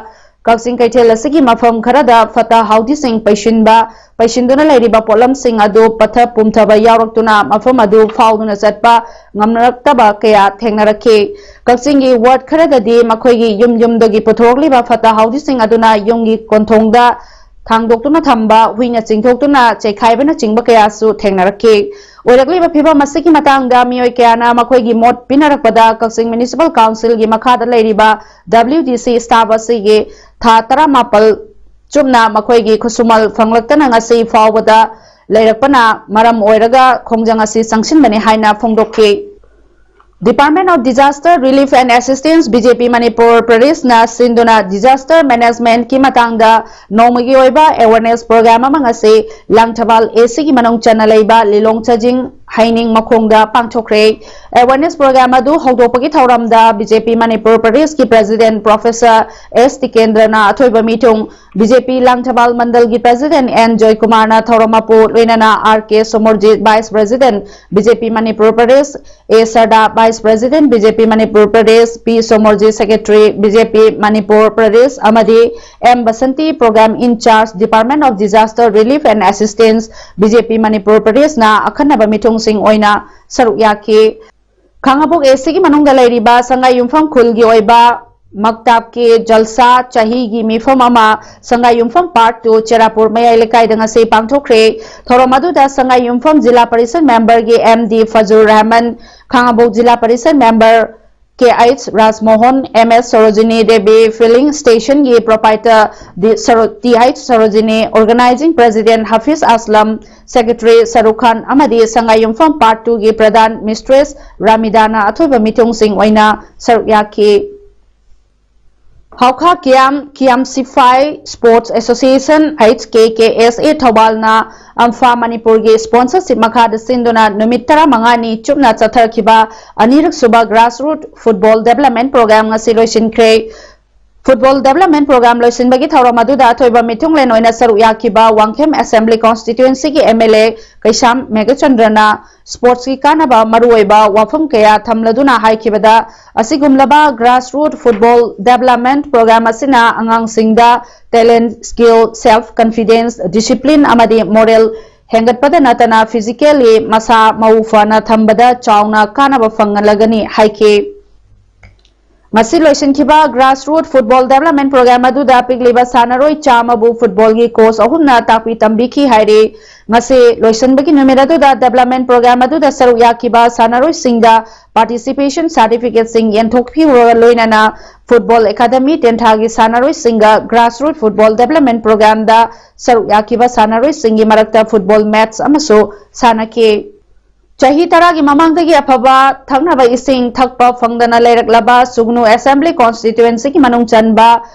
ꯀꯛꯆꯤꯡ ꯀꯩꯊꯦꯜ ꯑꯁꯤꯒꯤ ꯃꯐꯝ ꯈꯔꯗ ꯐꯠꯇ ꯍꯥꯎꯗꯤꯁꯤꯡ ꯄꯩꯁꯤꯟꯕ, ꯄꯩꯁꯤꯟꯗꯨꯅ ꯂꯩꯔꯤꯕ ꯄꯣꯠꯂꯝꯁꯤꯡ ꯑꯗꯨ ꯄꯠꯊ ꯄꯨꯝꯊꯕ ꯌꯥꯎꯔꯛꯇꯨꯅ ꯃꯐꯝ ꯑꯗꯨ ꯐꯥꯎꯗꯨꯅ ꯆꯠꯄ ꯉꯝꯅꯔꯛꯇꯕ ꯀꯌꯥ ꯊꯦꯡꯅꯔꯛꯈꯤ꯫ ꯀꯛꯆꯤꯡꯒꯤ ward ꯈꯔꯗꯗꯤ ꯃꯈꯣꯏꯒꯤ ꯌꯨꯝ ꯌꯨꯝꯗꯒꯤ ꯄꯨꯊꯣꯔꯛꯂꯤꯕ ꯐꯠꯇ ꯍꯥꯎꯗꯤꯁꯤꯡ ꯑꯗꯨꯅ ꯌꯨꯝꯒꯤ ꯀꯣꯟꯊꯣꯡꯗ ꯊꯥꯡꯗꯣꯛꯇꯨꯅ ꯊꯝꯕ, ꯍꯨꯏꯅ ꯆꯤꯡꯊꯣꯛꯇꯨꯅ ꯆꯩꯈꯥꯏꯕꯅꯆꯤꯡꯕ ꯀꯌꯥꯁꯨ ꯊꯦꯡꯅꯔꯛꯈꯤ꯫ ꯑꯣꯏꯔꯛꯂꯤꯕ ꯐꯤꯕꯝ ꯑꯁꯤꯒꯤ ꯃꯇꯥꯡꯗ ꯃꯤꯑꯣꯏ ꯀꯌꯥꯅ ꯃꯈꯣꯏꯒꯤ ꯃꯣꯠ ꯄꯤꯅꯔꯛꯄꯗ ꯀꯛꯆꯤꯡ municipal council ꯒꯤ ꯃꯈꯥꯗ ꯂꯩꯔꯤꯕ W D C staff ꯑꯁꯤꯒꯤ ꯊꯥ ꯇꯔꯥꯃꯥꯄꯜ ꯆꯨꯞꯅ ꯃꯈꯣꯏꯒꯤ ꯈꯨꯠꯁꯨꯃꯜ ꯐꯪꯂꯛꯇꯅ ꯉꯁꯤ ꯐꯥꯎꯕꯗ ꯂꯩꯔꯛꯄꯅ ꯃꯔꯝ ꯑꯣꯏꯔꯒ ꯈꯣꯡꯖꯪ ꯑꯁꯤ ꯆꯪꯁꯤꯟꯕꯅꯤ ꯍꯥꯏꯅ ꯐꯣꯡꯗꯣꯛꯈꯤ꯫ Department of Disaster Relief and Assistance, B J P Manipur ꯄ꯭ꯔꯗꯦꯁꯅ ꯁꯤꯟꯗꯨꯅ disaster management ꯀꯤ ꯃꯇꯥꯡꯗ ꯅꯣꯡꯃꯒꯤ ꯑꯣꯏꯕ awareness program ꯑꯃ ꯉꯁꯤ ꯂꯥꯡꯊꯕꯥꯜ A C ꯒꯤ ꯃꯅꯨꯡ ꯆꯟꯅ ꯂꯩꯕ ꯂꯤꯂꯣꯡ ꯆꯥꯖꯤꯡ ꯍꯩꯅꯤꯡ ꯃꯈꯣꯡꯗ ꯄꯥꯡꯊꯣꯛꯈ꯭ꯔꯦ꯫ Awareness program ꯑꯗꯨ ꯍꯧꯗꯣꯛꯄꯒꯤ ꯊꯧꯔꯝꯗ B J P ꯃꯅꯤꯄꯨꯔ ꯄ꯭ꯔꯗꯦꯁꯀꯤ president professor S ꯇꯤꯀꯦꯟꯗ꯭ꯔꯅ ꯑꯊꯣꯏꯕ ꯃꯤꯊꯨꯡ, B J P Langthabal ꯃꯟꯗꯜꯒꯤ president N ꯖꯣꯏꯀꯨꯃꯥꯔꯅ ꯊꯧꯔꯝ ꯃꯄꯨ ꯂꯣꯏꯅꯅ R K Somorjit vice president B J P Manipur Pradesh, A ꯁꯔꯗꯥ vice president B J P Manipur Pradesh, P Somorjit secretary B J P Manipur Pradesh ꯑꯃꯗꯤ M Basanti program in charge Department of Disaster Relief and Assistance B J P Manipur ꯄ꯭ꯔꯗꯦꯁꯅ ꯑꯈꯟꯅꯕ ꯃꯤꯊꯨꯡꯁꯤꯡ ꯑꯣꯏꯅ ꯁꯔꯨꯛ ꯌꯥꯈꯤ꯫ ꯈꯥꯉꯕꯣꯛ A C ꯒꯤ ꯃꯅꯨꯡꯗ ꯂꯩꯔꯤꯕ ꯁꯉꯥꯏ ꯌꯨꯝꯐꯝ ꯈꯨꯜꯒꯤ ꯑꯣꯏꯕ ꯃꯛꯇꯥꯕꯀꯤ ꯖꯜꯁꯥ ꯆꯍꯤꯒꯤ ꯃꯤꯐꯝ ꯑꯃ ꯁꯉꯥꯏ ꯌꯨꯝꯐꯝ ꯄꯥꯔꯠ ꯇꯨ ꯆꯦꯔꯥꯄꯨꯔ ꯃꯌꯥꯏ ꯂꯩꯀꯥꯏꯗ ꯉꯁꯤ ꯄꯥꯡꯊꯣꯛꯈ꯭ꯔꯦ꯫ ꯊꯧꯔꯝ ꯑꯗꯨꯗ ꯁꯉꯥꯏ ꯌꯨꯝꯐꯝ ꯖꯤꯂꯥ ꯄꯔꯤꯁꯗ ꯃꯦꯝꯕꯔꯒꯤ M D Fazur Rahman, Khangabok zila parishad member K H Rajmohan, M S Sorojini Devi, filling ꯁ꯭ꯇꯦꯁꯟꯒꯤ ꯄ꯭ꯔꯣꯄꯥꯏꯇꯔ ꯗꯤ ꯁꯔꯣ-, T H Sorojini, organizing president Hafiz Aslam, secretary Sarukh Khan ꯑꯃꯗꯤ ꯁꯉꯥꯏ ꯌꯨꯝꯐꯝ ꯄꯥꯔꯠ ꯇꯨꯒꯤ ꯄ꯭ꯔꯙꯥꯟ ꯃꯤꯁꯇ꯭ꯔꯦꯁ ꯔꯥꯃꯤꯗꯥꯅ ꯑꯊꯣꯏꯕ ꯃꯤꯊꯨꯡꯁꯤꯡ ꯑꯣꯏꯅ ꯁꯔꯨꯛ ꯌꯥꯈꯤ꯫ ꯍꯥꯎꯈꯥ ꯀꯤꯌꯥꯝ, ꯀꯤꯌꯥꯝ ꯁꯤꯐꯥꯏ ꯁ꯭ꯄꯣꯔꯠꯁ ꯑꯦꯁꯣꯁꯤꯌꯦꯁꯟ, ꯑꯩꯆ ꯀꯦ ꯀꯦ ꯑꯦꯁ ꯑꯦ, ꯊꯧꯕꯥꯜꯅ ꯑꯝꯐꯥ ꯃꯅꯤꯄꯨꯔꯒꯤ ꯁ꯭ꯄꯣꯟꯁꯔꯁꯤꯞ ꯃꯈꯥꯗ ꯁꯤꯟꯗꯨꯅ ꯅꯨꯃꯤꯠ ꯇꯔꯥꯃꯉꯥꯅꯤ ꯆꯨꯞꯅ ꯆꯠꯊꯈꯤꯕ ꯑꯅꯤꯔꯛ ꯁꯨꯕ ꯒ꯭ꯔꯥꯁꯔꯨꯠ ꯐꯨꯠꯕꯣꯜ ꯗꯦꯕꯂꯞꯃꯦꯟꯠ ꯄ꯭ꯔꯣꯒ꯭ꯔꯥꯝ ꯉꯁꯤ ꯂꯣꯏꯁꯤꯟꯈ꯭ꯔꯦ꯫ ꯐꯨꯠꯕꯣꯜ ꯗꯦꯕꯂꯞꯃꯦꯟꯠ ꯄ꯭ꯔꯣꯒ꯭ꯔꯥꯝ ꯂꯣꯏꯁꯤꯟꯕꯒꯤ ꯊꯧꯔꯝ ꯑꯗꯨꯗ ꯑꯊꯣꯏꯕ ꯃꯤꯊꯨꯡꯂꯦꯟ ꯑꯣꯏꯅ ꯁꯔꯨꯛ ꯌꯥꯈꯤꯕ ꯋꯥꯡꯈꯦꯝ ꯑꯦꯁꯦꯝꯕ꯭ꯂꯤ ꯀꯣꯟꯁꯇꯤꯇ꯭ꯋꯦꯟꯁꯤꯒꯤ ꯑꯦꯝ ꯑꯦꯜ ꯑꯦ ꯀꯩꯁꯥꯝ ꯃꯦꯘꯆꯟꯗ꯭ꯔꯅ ꯁ꯭ꯄꯣꯔꯠꯁꯀꯤ ꯀꯥꯟꯅꯕ ꯃꯔꯨꯑꯣꯏꯕ ꯋꯥꯐꯝ ꯀꯌꯥ ꯊꯝꯂꯗꯨꯅ ꯍꯥꯏꯈꯤꯕꯗ, ꯑꯁꯤꯒꯨꯝꯂꯕ ꯒ꯭ꯔꯥꯁꯔꯨꯠ ꯐꯨꯠꯕꯣꯜ ꯗꯦꯕꯂꯞꯃꯦꯟꯠ ꯄ꯭ꯔꯣꯒ꯭ꯔꯥꯝ ꯑꯁꯤꯅ ꯑꯉꯥꯡꯁꯤꯡꯗ talent, skill, self confidence, discipline ꯑꯃꯗꯤ ꯃꯣꯔꯦꯜ ꯍꯦꯟꯒꯠꯄꯗ ꯅꯠꯇꯅ ꯐꯤꯖꯤꯀꯦꯜꯂꯤ ꯃꯁꯥ ꯃꯎ ꯐꯅ ꯊꯝꯕꯗ ꯆꯥꯎꯅ ꯀꯥꯟꯅꯕ ꯐꯪꯍꯜꯂꯒꯅꯤ ꯍꯥꯏꯈꯤ꯫ ꯉꯁꯤ ꯂꯣꯏꯁꯤꯟꯈꯤꯕ ꯒ꯭ꯔꯥꯁꯔꯨꯠ ꯐꯨꯠꯕꯣꯜ ꯗꯦꯕꯂꯞꯃꯦꯟꯠ ꯄ꯭ꯔꯣꯒ꯭ꯔꯥꯝ ꯑꯗꯨꯗ ꯄꯤꯛꯂꯤꯕ ꯁꯥꯟꯅꯔꯣꯏ ꯆꯥꯝꯃꯕꯨ ꯐꯨꯠꯕꯣꯜꯒꯤ ꯀꯣꯆ ꯑꯍꯨꯝꯅ ꯇꯥꯛꯄꯤ ꯇꯝꯕꯤꯈꯤ ꯍꯥꯏꯔꯤ꯫ ꯉꯁꯤ ꯂꯣꯏꯁꯤꯟꯕꯒꯤ ꯅꯨꯃꯤꯠ ꯑꯗꯨꯗ ꯗꯦꯕꯂꯞꯃꯦꯟꯠ ꯄ꯭ꯔꯣꯒ꯭ꯔꯥꯝ ꯑꯗꯨꯗ ꯁꯔꯨꯛ ꯌꯥꯈꯤꯕ ꯁꯥꯟꯅꯔꯣꯏꯁꯤꯡꯗ ꯄꯥꯔꯇꯤꯁꯤꯄꯦꯁꯟ ꯁꯥꯔꯇꯤꯐꯤꯀꯦꯠꯁꯤꯡ ꯌꯦꯟꯊꯣꯛꯄꯤꯕꯒ ꯂꯣꯏꯅꯅ football academy ꯇꯦꯟꯊꯥꯒꯤ ꯁꯥꯟꯅꯔꯣꯏꯁꯤꯡꯒ grassroot football development ꯄ꯭ꯔꯣꯒ꯭ꯔꯥꯝꯗ ꯁꯔꯨꯛ ꯌꯥꯈꯤꯕ ꯁꯥꯟꯅꯔꯣꯏꯁꯤꯡꯒꯤ ꯃꯔꯛꯇ ꯐꯨꯠꯕꯣꯜ ꯃꯦꯠꯆ ꯑꯃꯁꯨ ꯁꯥꯟꯅꯈꯤ꯫ ꯆꯍꯤ ꯇꯔꯥꯒꯤ ꯃꯃꯥꯡꯗꯒꯤ ꯑꯐꯕ ꯊꯛꯅꯕ ꯏꯁꯤꯡ ꯊꯛꯄ ꯐꯪꯗꯅ ꯂꯩꯔꯛꯂꯕ ꯁꯨꯒꯅꯨ ꯑꯦꯁꯦꯝꯕ꯭ꯂꯤ ꯀꯣꯟꯁꯇꯤꯇ꯭ꯋꯦꯟꯁꯤꯒꯤ ꯃꯅꯨꯡ ꯆꯟꯕ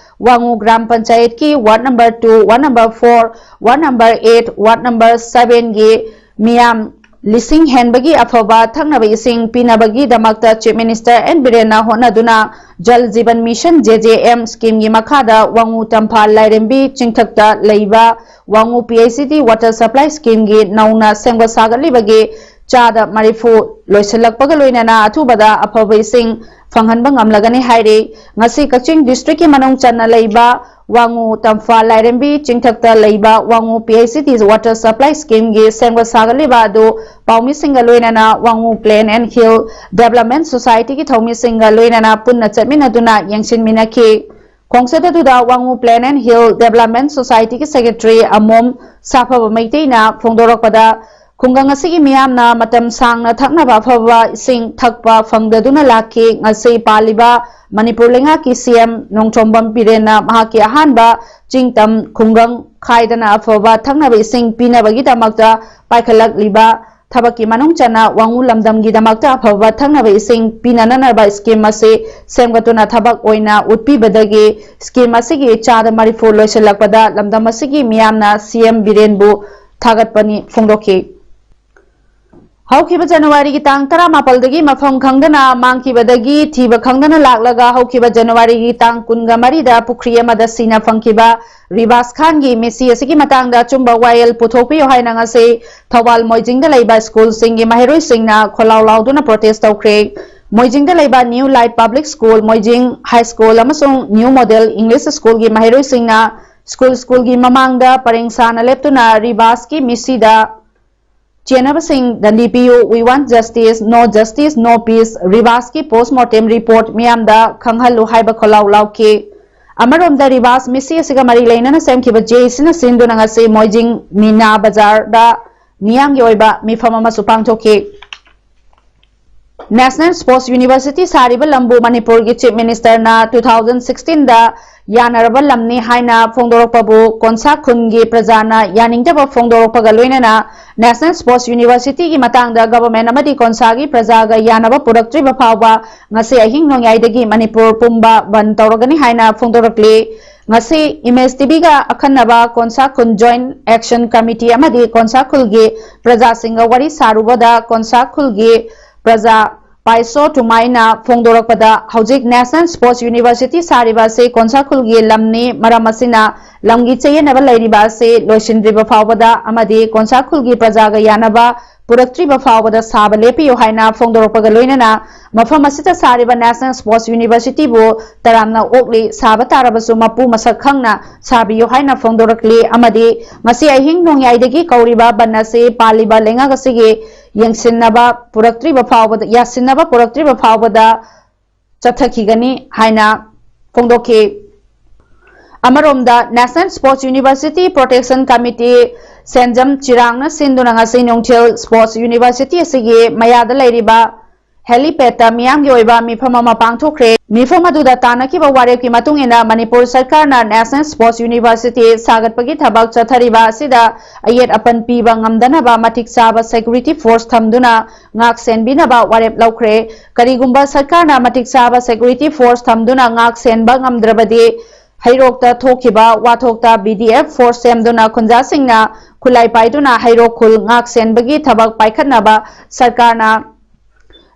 ꯋꯥꯉꯨ ꯒ꯭ꯔꯥꯝ ꯄꯟꯆꯥꯌꯠꯀꯤ ward number two, ward number four, ward number eight, ward number ꯁꯚꯦꯟꯒꯤ ꯃꯤꯌꯥꯝ ꯂꯤꯁꯤꯡ ꯍꯦꯟꯕꯒꯤ ꯑꯐꯕ ꯊꯛꯅꯕ ꯏꯁꯤꯡ ꯄꯤꯅꯕꯒꯤꯗꯃꯛꯇ ꯆꯤꯐ ꯃꯤꯅꯤꯁꯇꯔ ꯑꯦꯟ ꯕꯤꯔꯦꯟꯅ ꯍꯣꯠꯅꯗꯨꯅ Jal Jeevan mission, J J M, ꯁ꯭ꯀꯤꯝꯒꯤ ꯃꯈꯥꯗ ꯋꯥꯉꯨ ꯇꯝꯐꯥꯜ ꯂꯥꯏꯔꯦꯝꯕꯤ ꯆꯤꯡꯊꯛꯇ ꯂꯩꯕ ꯋꯥꯉꯨ P H E D water supply ꯁ꯭ꯀꯤꯝꯒꯤ ꯅꯧꯅ ꯁꯦꯝꯒꯠ ꯁꯥꯒꯠꯂꯤꯕꯒꯤ ꯆꯥꯗ ꯃꯔꯤꯐꯨ ꯂꯣꯏꯁꯤꯜꯂꯛꯄꯒ ꯂꯣꯏꯅꯅ ꯑꯊꯨꯕꯗ ꯑꯐꯕ ꯏꯁꯤꯡ ꯐꯪꯍꯟꯕ ꯉꯝꯂꯒꯅꯤ ꯍꯥꯏꯔꯤ꯫ ꯉꯁꯤ ꯀꯛꯆꯤꯡ district ꯀꯤ ꯃꯅꯨꯡ ꯆꯟꯅ ꯂꯩꯕ ꯋꯥꯉꯨ ꯇꯝꯐꯥ ꯂꯥꯏꯔꯦꯝꯕꯤ ꯆꯤꯡꯊꯛꯇ ꯂꯩꯕ ꯋꯥꯉꯨ P H E D water supply scheme ꯒꯤ ꯁꯦꯝꯒꯠ ꯁꯥꯒꯠꯂꯤꯕ ꯑꯗꯨ ꯄꯥꯎꯃꯤꯁꯤꯡꯒ ꯂꯣꯏꯅꯅ ꯋꯥꯉꯨ Plain and Hill Development Society ꯒꯤ ꯊꯧꯃꯤꯁꯤꯡꯒ ꯂꯣꯏꯅꯅ ꯄꯨꯟꯅ ꯆꯠꯃꯤꯟꯅꯗꯨꯅ ꯌꯦꯡꯁꯤꯟꯃꯤꯟꯅꯈꯤ꯫ ꯈꯣꯡꯆꯠ ꯑꯗꯨꯗ ꯋꯥꯉꯨ Plain and Hill Development Society ꯒꯤ secretary ꯑꯃꯣꯝ ꯁꯥꯐꯕ ꯃꯩꯇꯩꯅ ꯐꯣꯡꯗꯣꯔꯛꯄꯗ, ꯈꯨꯡꯒꯪ ꯑꯁꯤꯒꯤ ꯃꯤꯌꯥꯝꯅ ꯃꯇꯝ ꯁꯥꯡꯅ ꯊꯛꯅꯕ ꯑꯐꯕ ꯏꯁꯤꯡ ꯊꯛꯄ ꯐꯪꯗꯗꯨꯅ ꯂꯥꯛꯈꯤ꯫ ꯉꯁꯤ ꯄꯥꯜꯂꯤꯕ ꯃꯅꯤꯄꯨꯔ ꯂꯩꯉꯥꯛꯀꯤ C M ꯅꯣꯡꯊꯣꯝꯕꯝ ꯕꯤꯔꯦꯟꯅ ꯃꯍꯥꯛꯀꯤ ꯑꯍꯥꯟꯕ ꯆꯤꯡꯇꯝ ꯈꯨꯡꯒꯪ ꯈꯥꯏꯗꯅ ꯑꯐꯕ ꯊꯛꯅꯕ ꯏꯁꯤꯡ ꯄꯤꯅꯕꯒꯤꯗꯃꯛꯇ ꯄꯥꯏꯈꯠꯂꯛꯂꯤꯕ ꯊꯕꯛꯀꯤ ꯃꯅꯨꯡ ꯆꯟꯅ ꯋꯥꯉꯨ ꯂꯝꯗꯝꯒꯤꯗꯃꯛꯇ ꯑꯐꯕ ꯊꯛꯅꯕ ꯏꯁꯤꯡ ꯄꯤꯅꯅꯕ scheme ꯑꯁꯤ ꯁꯦꯝꯒꯠꯇꯨꯅ ꯊꯕꯛ ꯑꯣꯏꯅ ꯎꯠꯄꯤꯕꯗꯒꯤ scheme ꯑꯁꯤꯒꯤ ꯆꯥꯗ ꯃꯔꯤꯐꯨ ꯂꯣꯏꯁꯤꯜꯂꯛꯄꯗ ꯂꯝꯗꯝ ꯑꯁꯤꯒꯤ ꯃꯤꯌꯥꯝꯅ C M ꯕꯤꯔꯦꯟꯕꯨ ꯊꯥꯒꯠꯄꯅꯤ ꯐꯣꯡꯗꯣꯛꯈꯤ꯫ ꯍꯧꯈꯤꯕ ꯖꯅꯋꯥꯔꯤꯒꯤ ꯇꯥꯡ ꯇꯔꯥꯃꯥꯄꯜꯗꯒꯤ ꯃꯐꯝ ꯈꯪꯗꯅ ꯃꯥꯡꯈꯤꯕꯗꯒꯤ ꯊꯤꯕ ꯈꯪꯗꯅ ꯂꯥꯛꯂꯒ ꯍꯧꯈꯤꯕ ꯖꯅꯋꯥꯔꯤꯒꯤ ꯇꯥꯡ ꯀꯨꯟꯒ ꯃꯔꯤꯗ ꯄꯨꯈ꯭ꯔꯤ ꯑꯃꯗ ꯁꯤꯅ ꯐꯪꯈꯤꯕ ꯔꯤꯕꯥꯁ ꯈꯥꯟꯒꯤ ꯃꯤꯁꯤ ꯑꯁꯤꯒꯤ ꯃꯇꯥꯡꯗ ꯑꯆꯨꯝꯕ ꯋꯥꯌꯦꯜ ꯄꯨꯊꯣꯛꯄꯤꯌꯨ ꯍꯥꯏꯅ ꯉꯁꯤ ꯊꯧꯕꯥꯜ ꯃꯣꯏꯖꯤꯡꯗ ꯂꯩꯕ ꯁ꯭ꯀꯨꯜꯁꯤꯡꯒꯤ ꯃꯍꯩꯔꯣꯏꯁꯤꯡꯅ ꯈꯣꯜꯂꯥꯎ ꯂꯥꯎꯗꯨꯅ protest ꯇꯧꯈ꯭ꯔꯦ꯫ ꯃꯣꯏꯖꯤꯡꯗ ꯂꯩꯕ New Light Public School, ꯃꯣꯏꯖꯤꯡ High School ꯑꯃꯁꯨꯡ New Model English School ꯒꯤ ꯃꯍꯩꯔꯣꯏꯁꯤꯡꯅ ꯁ꯭ꯀꯨꯜ ꯁ꯭ꯀꯨꯜꯒꯤ ꯃꯃꯥꯡꯗ ꯄꯔꯦꯡ ꯁꯥꯅ ꯂꯦꯞꯇꯨꯅ ꯔꯤꯕꯥꯁꯀꯤ ꯃꯤꯁꯤꯗ ꯆꯦꯟꯅꯕꯁꯤꯡ ꯗꯟꯗꯤ ꯄꯤꯌꯨ, We want justice, no justice, no peace, ꯔꯤꯕꯥꯁꯀꯤ post mortem report ꯃꯤꯌꯥꯝꯗ ꯈꯪꯍꯜꯂꯨ ꯍꯥꯏꯕ ꯈꯣꯜꯂꯥꯎ ꯂꯥꯎꯈꯤ꯫ ꯑꯃꯔꯣꯝꯗ ꯔꯤꯕꯥꯁ ꯃꯤꯁꯤ ꯑꯁꯤꯒ ꯃꯔꯤ ꯂꯩꯅꯅ ꯁꯦꯝꯈꯤꯕ J C ꯅ ꯁꯤꯟꯗꯨꯅ ꯉꯁꯤ ꯃꯣꯏꯖꯤꯡ ꯃꯤꯅꯥ ꯕꯖꯥꯔꯗ ꯃꯤꯌꯥꯝꯒꯤ ꯑꯣꯏꯕ ꯃꯤꯐꯝ ꯑꯃꯁꯨ ꯄꯥꯡꯊꯣꯛꯈꯤ꯫ National Sports University ꯁꯥꯔꯤꯕ ꯂꯝꯕꯨ ꯃꯅꯤꯄꯨꯔꯒꯤ Chief Minister ꯅ two thousand sixteen ꯗ ꯌꯥꯅꯔꯕ ꯂꯝꯅꯤ ꯍꯥꯏꯅ ꯐꯣꯡꯗꯣꯔꯛꯄꯕꯨ ꯀꯣꯟꯁꯥ ꯈꯨꯟꯒꯤ ꯄ꯭ꯔꯖꯥꯅ ꯌꯥꯅꯤꯡꯗꯕ ꯐꯣꯡꯗꯣꯔꯛꯄꯒ ꯂꯣꯏꯅꯅ National Sports University ꯒꯤ ꯃꯇꯥꯡꯗ government ꯑꯃꯗꯤ ꯀꯣꯟꯁꯥꯒꯤ ꯄ꯭ꯔꯖꯥꯒ ꯌꯥꯅꯕ ꯄꯨꯔꯛꯇ꯭ꯔꯤꯕ ꯐꯥꯎꯕ ꯉꯁꯤ ꯑꯍꯤꯡ ꯅꯣꯡꯌꯥꯏꯗꯒꯤ ꯃꯅꯤꯄꯨꯔ ꯄꯨꯝꯕ ꯕꯟ ꯇꯧꯔꯒꯅꯤ ꯍꯥꯏꯅ ꯐꯣꯡꯗꯣꯔꯛꯂꯤ꯫ ꯉꯁꯤ Image T V ꯒ ꯑꯈꯟꯅꯕ ꯀꯣꯟꯁꯥ ꯈꯨꯟ Joint Action Committee ꯑꯃꯗꯤ ꯀꯣꯟꯁꯥ ꯈꯨꯜꯒꯤ ꯄ꯭ꯔꯖꯥꯁꯤꯡꯒ ꯋꯥꯔꯤ ꯁꯥꯔꯨꯕꯗ ꯀꯣꯟꯁꯥ ꯈꯨꯜꯒꯤ ꯄ꯭ꯔꯖꯥ ꯄꯥꯏꯁꯣ ꯇꯨꯃꯥꯏꯅ ꯐꯣꯡꯗꯣꯔꯛꯄꯗ, ꯍꯧꯖꯤꯛ National Sports University ꯁꯥꯔꯤꯕ ꯑꯁꯤ ꯀꯣꯟꯁꯥ ꯈꯨꯜꯒꯤ ꯂꯝꯅꯤ꯫ ꯃꯔꯝ ꯑꯁꯤꯅ ꯂꯝꯒꯤ ꯆꯌꯦꯠꯅꯕ ꯂꯩꯔꯤꯕ ꯑꯁꯤ ꯂꯣꯏꯁꯤꯟꯗ꯭ꯔꯤꯕ ꯐꯥꯎꯕꯗ ꯑꯃꯗꯤ ꯀꯣꯟꯁꯥ ꯈꯨꯜꯒꯤ ꯄ꯭ꯔꯖꯥꯒ ꯌꯥꯅꯕ ꯄꯨꯔꯛꯇ꯭ꯔꯤꯕ ꯐꯥꯎꯕꯗ ꯁꯥꯕ ꯂꯦꯞꯄꯤꯌꯨ ꯍꯥꯏꯅ ꯐꯣꯡꯗꯣꯔꯛꯄꯒ ꯂꯣꯏꯅꯅ ꯃꯐꯝ ꯑꯁꯤꯗ ꯁꯥꯔꯤꯕ National Sports University ꯕꯨ ꯇꯔꯥꯝꯅ ꯑꯣꯛꯂꯤ꯫ ꯁꯥꯕ ꯇꯥꯔꯕꯁꯨ ꯃꯄꯨ ꯃꯁꯛ ꯈꯪꯅ ꯁꯥꯕꯤꯌꯨ ꯍꯥꯏꯅ ꯐꯣꯡꯗꯣꯔꯛꯂꯤ꯫ ꯑꯃꯗꯤ ꯉꯁꯤ ꯑꯍꯤꯡ ꯅꯣꯡꯌꯥꯏꯗꯒꯤ ꯀꯧꯔꯤꯕ ꯕꯟ ꯑꯁꯤ ꯄꯥꯜꯂꯤꯕ ꯂꯩꯉꯥꯛ ꯑꯁꯤꯒꯤ ꯌꯦꯡꯁꯤꯟꯅꯕ ꯄꯨꯔꯛꯇ꯭ꯔꯤꯕ ꯐꯥꯎꯕꯗ, ꯌꯥꯁꯤꯟꯅꯕ ꯄꯨꯔꯛꯇ꯭ꯔꯤꯕ ꯐꯥꯎꯕꯗ ꯆꯠꯊꯈꯤꯒꯅꯤ ꯍꯥꯏꯅ ꯐꯣꯡꯗꯣꯛꯈꯤ꯫ ꯑꯃꯔꯣꯝꯗ, National Sports University Protection Committee ꯁꯦꯟꯖꯝ ꯆꯤꯔꯥꯡꯅ ꯁꯤꯟꯗꯨꯅ ꯉꯁꯤ ꯅꯨꯡꯊꯤꯜ Sports University ꯑꯁꯤꯒꯤ ꯃꯌꯥꯗ ꯂꯩꯔꯤꯕ helipad ꯇ ꯃꯤꯌꯥꯝꯒꯤ ꯑꯣꯏꯕ ꯃꯤꯐꯝ ꯑꯃ ꯄꯥꯡꯊꯣꯛꯈ꯭ꯔꯦ꯫ ꯃꯤꯐꯝ ꯑꯗꯨꯗ ꯇꯥꯟꯅꯈꯤꯕ ꯋꯥꯔꯦꯞꯀꯤ ꯃꯇꯨꯡ ꯏꯟꯅ, ꯃꯅꯤꯄꯨꯔ ꯁꯔꯀꯥꯔꯅ National Sports University ꯁꯥꯒꯠꯄꯒꯤ ꯊꯕꯛ ꯆꯠꯊꯔꯤꯕ ꯑꯁꯤꯗ ꯑꯌꯦꯠ ꯑꯄꯟ ꯄꯤꯕ ꯉꯝꯗꯅꯕ ꯃꯇꯤꯛ ꯆꯥꯕ security force ꯊꯝꯗꯨꯅ ꯉꯥꯛ ꯁꯦꯟꯕꯤꯅꯕ ꯋꯥꯔꯦꯞ ꯂꯧꯈ꯭ꯔꯦ꯫ ꯀꯔꯤꯒꯨꯝꯕ ꯁꯔꯀꯥꯔꯅ ꯃꯇꯤꯛ ꯆꯥꯕ security force ꯊꯝꯗꯨꯅ ꯉꯥꯛ ꯁꯦꯟꯕ ꯉꯝꯗ꯭ꯔꯕꯗꯤ, ꯍꯩꯔꯣꯛꯇ ꯊꯣꯛꯈꯤꯕ ꯋꯥꯊꯣꯛꯇ B D F force ꯁꯦꯝꯗꯨꯅ ꯈꯨꯟꯖꯥꯁꯤꯡꯅ ꯈꯨꯠꯂꯥꯏ ꯄꯥꯏꯗꯨꯅ ꯍꯩꯔꯣꯛ ꯈꯨꯜ ꯉꯥꯛ ꯁꯦꯟꯕꯒꯤ ꯊꯕꯛ ꯄꯥꯏꯈꯠꯅꯕ ꯁꯔꯀꯥꯔꯅ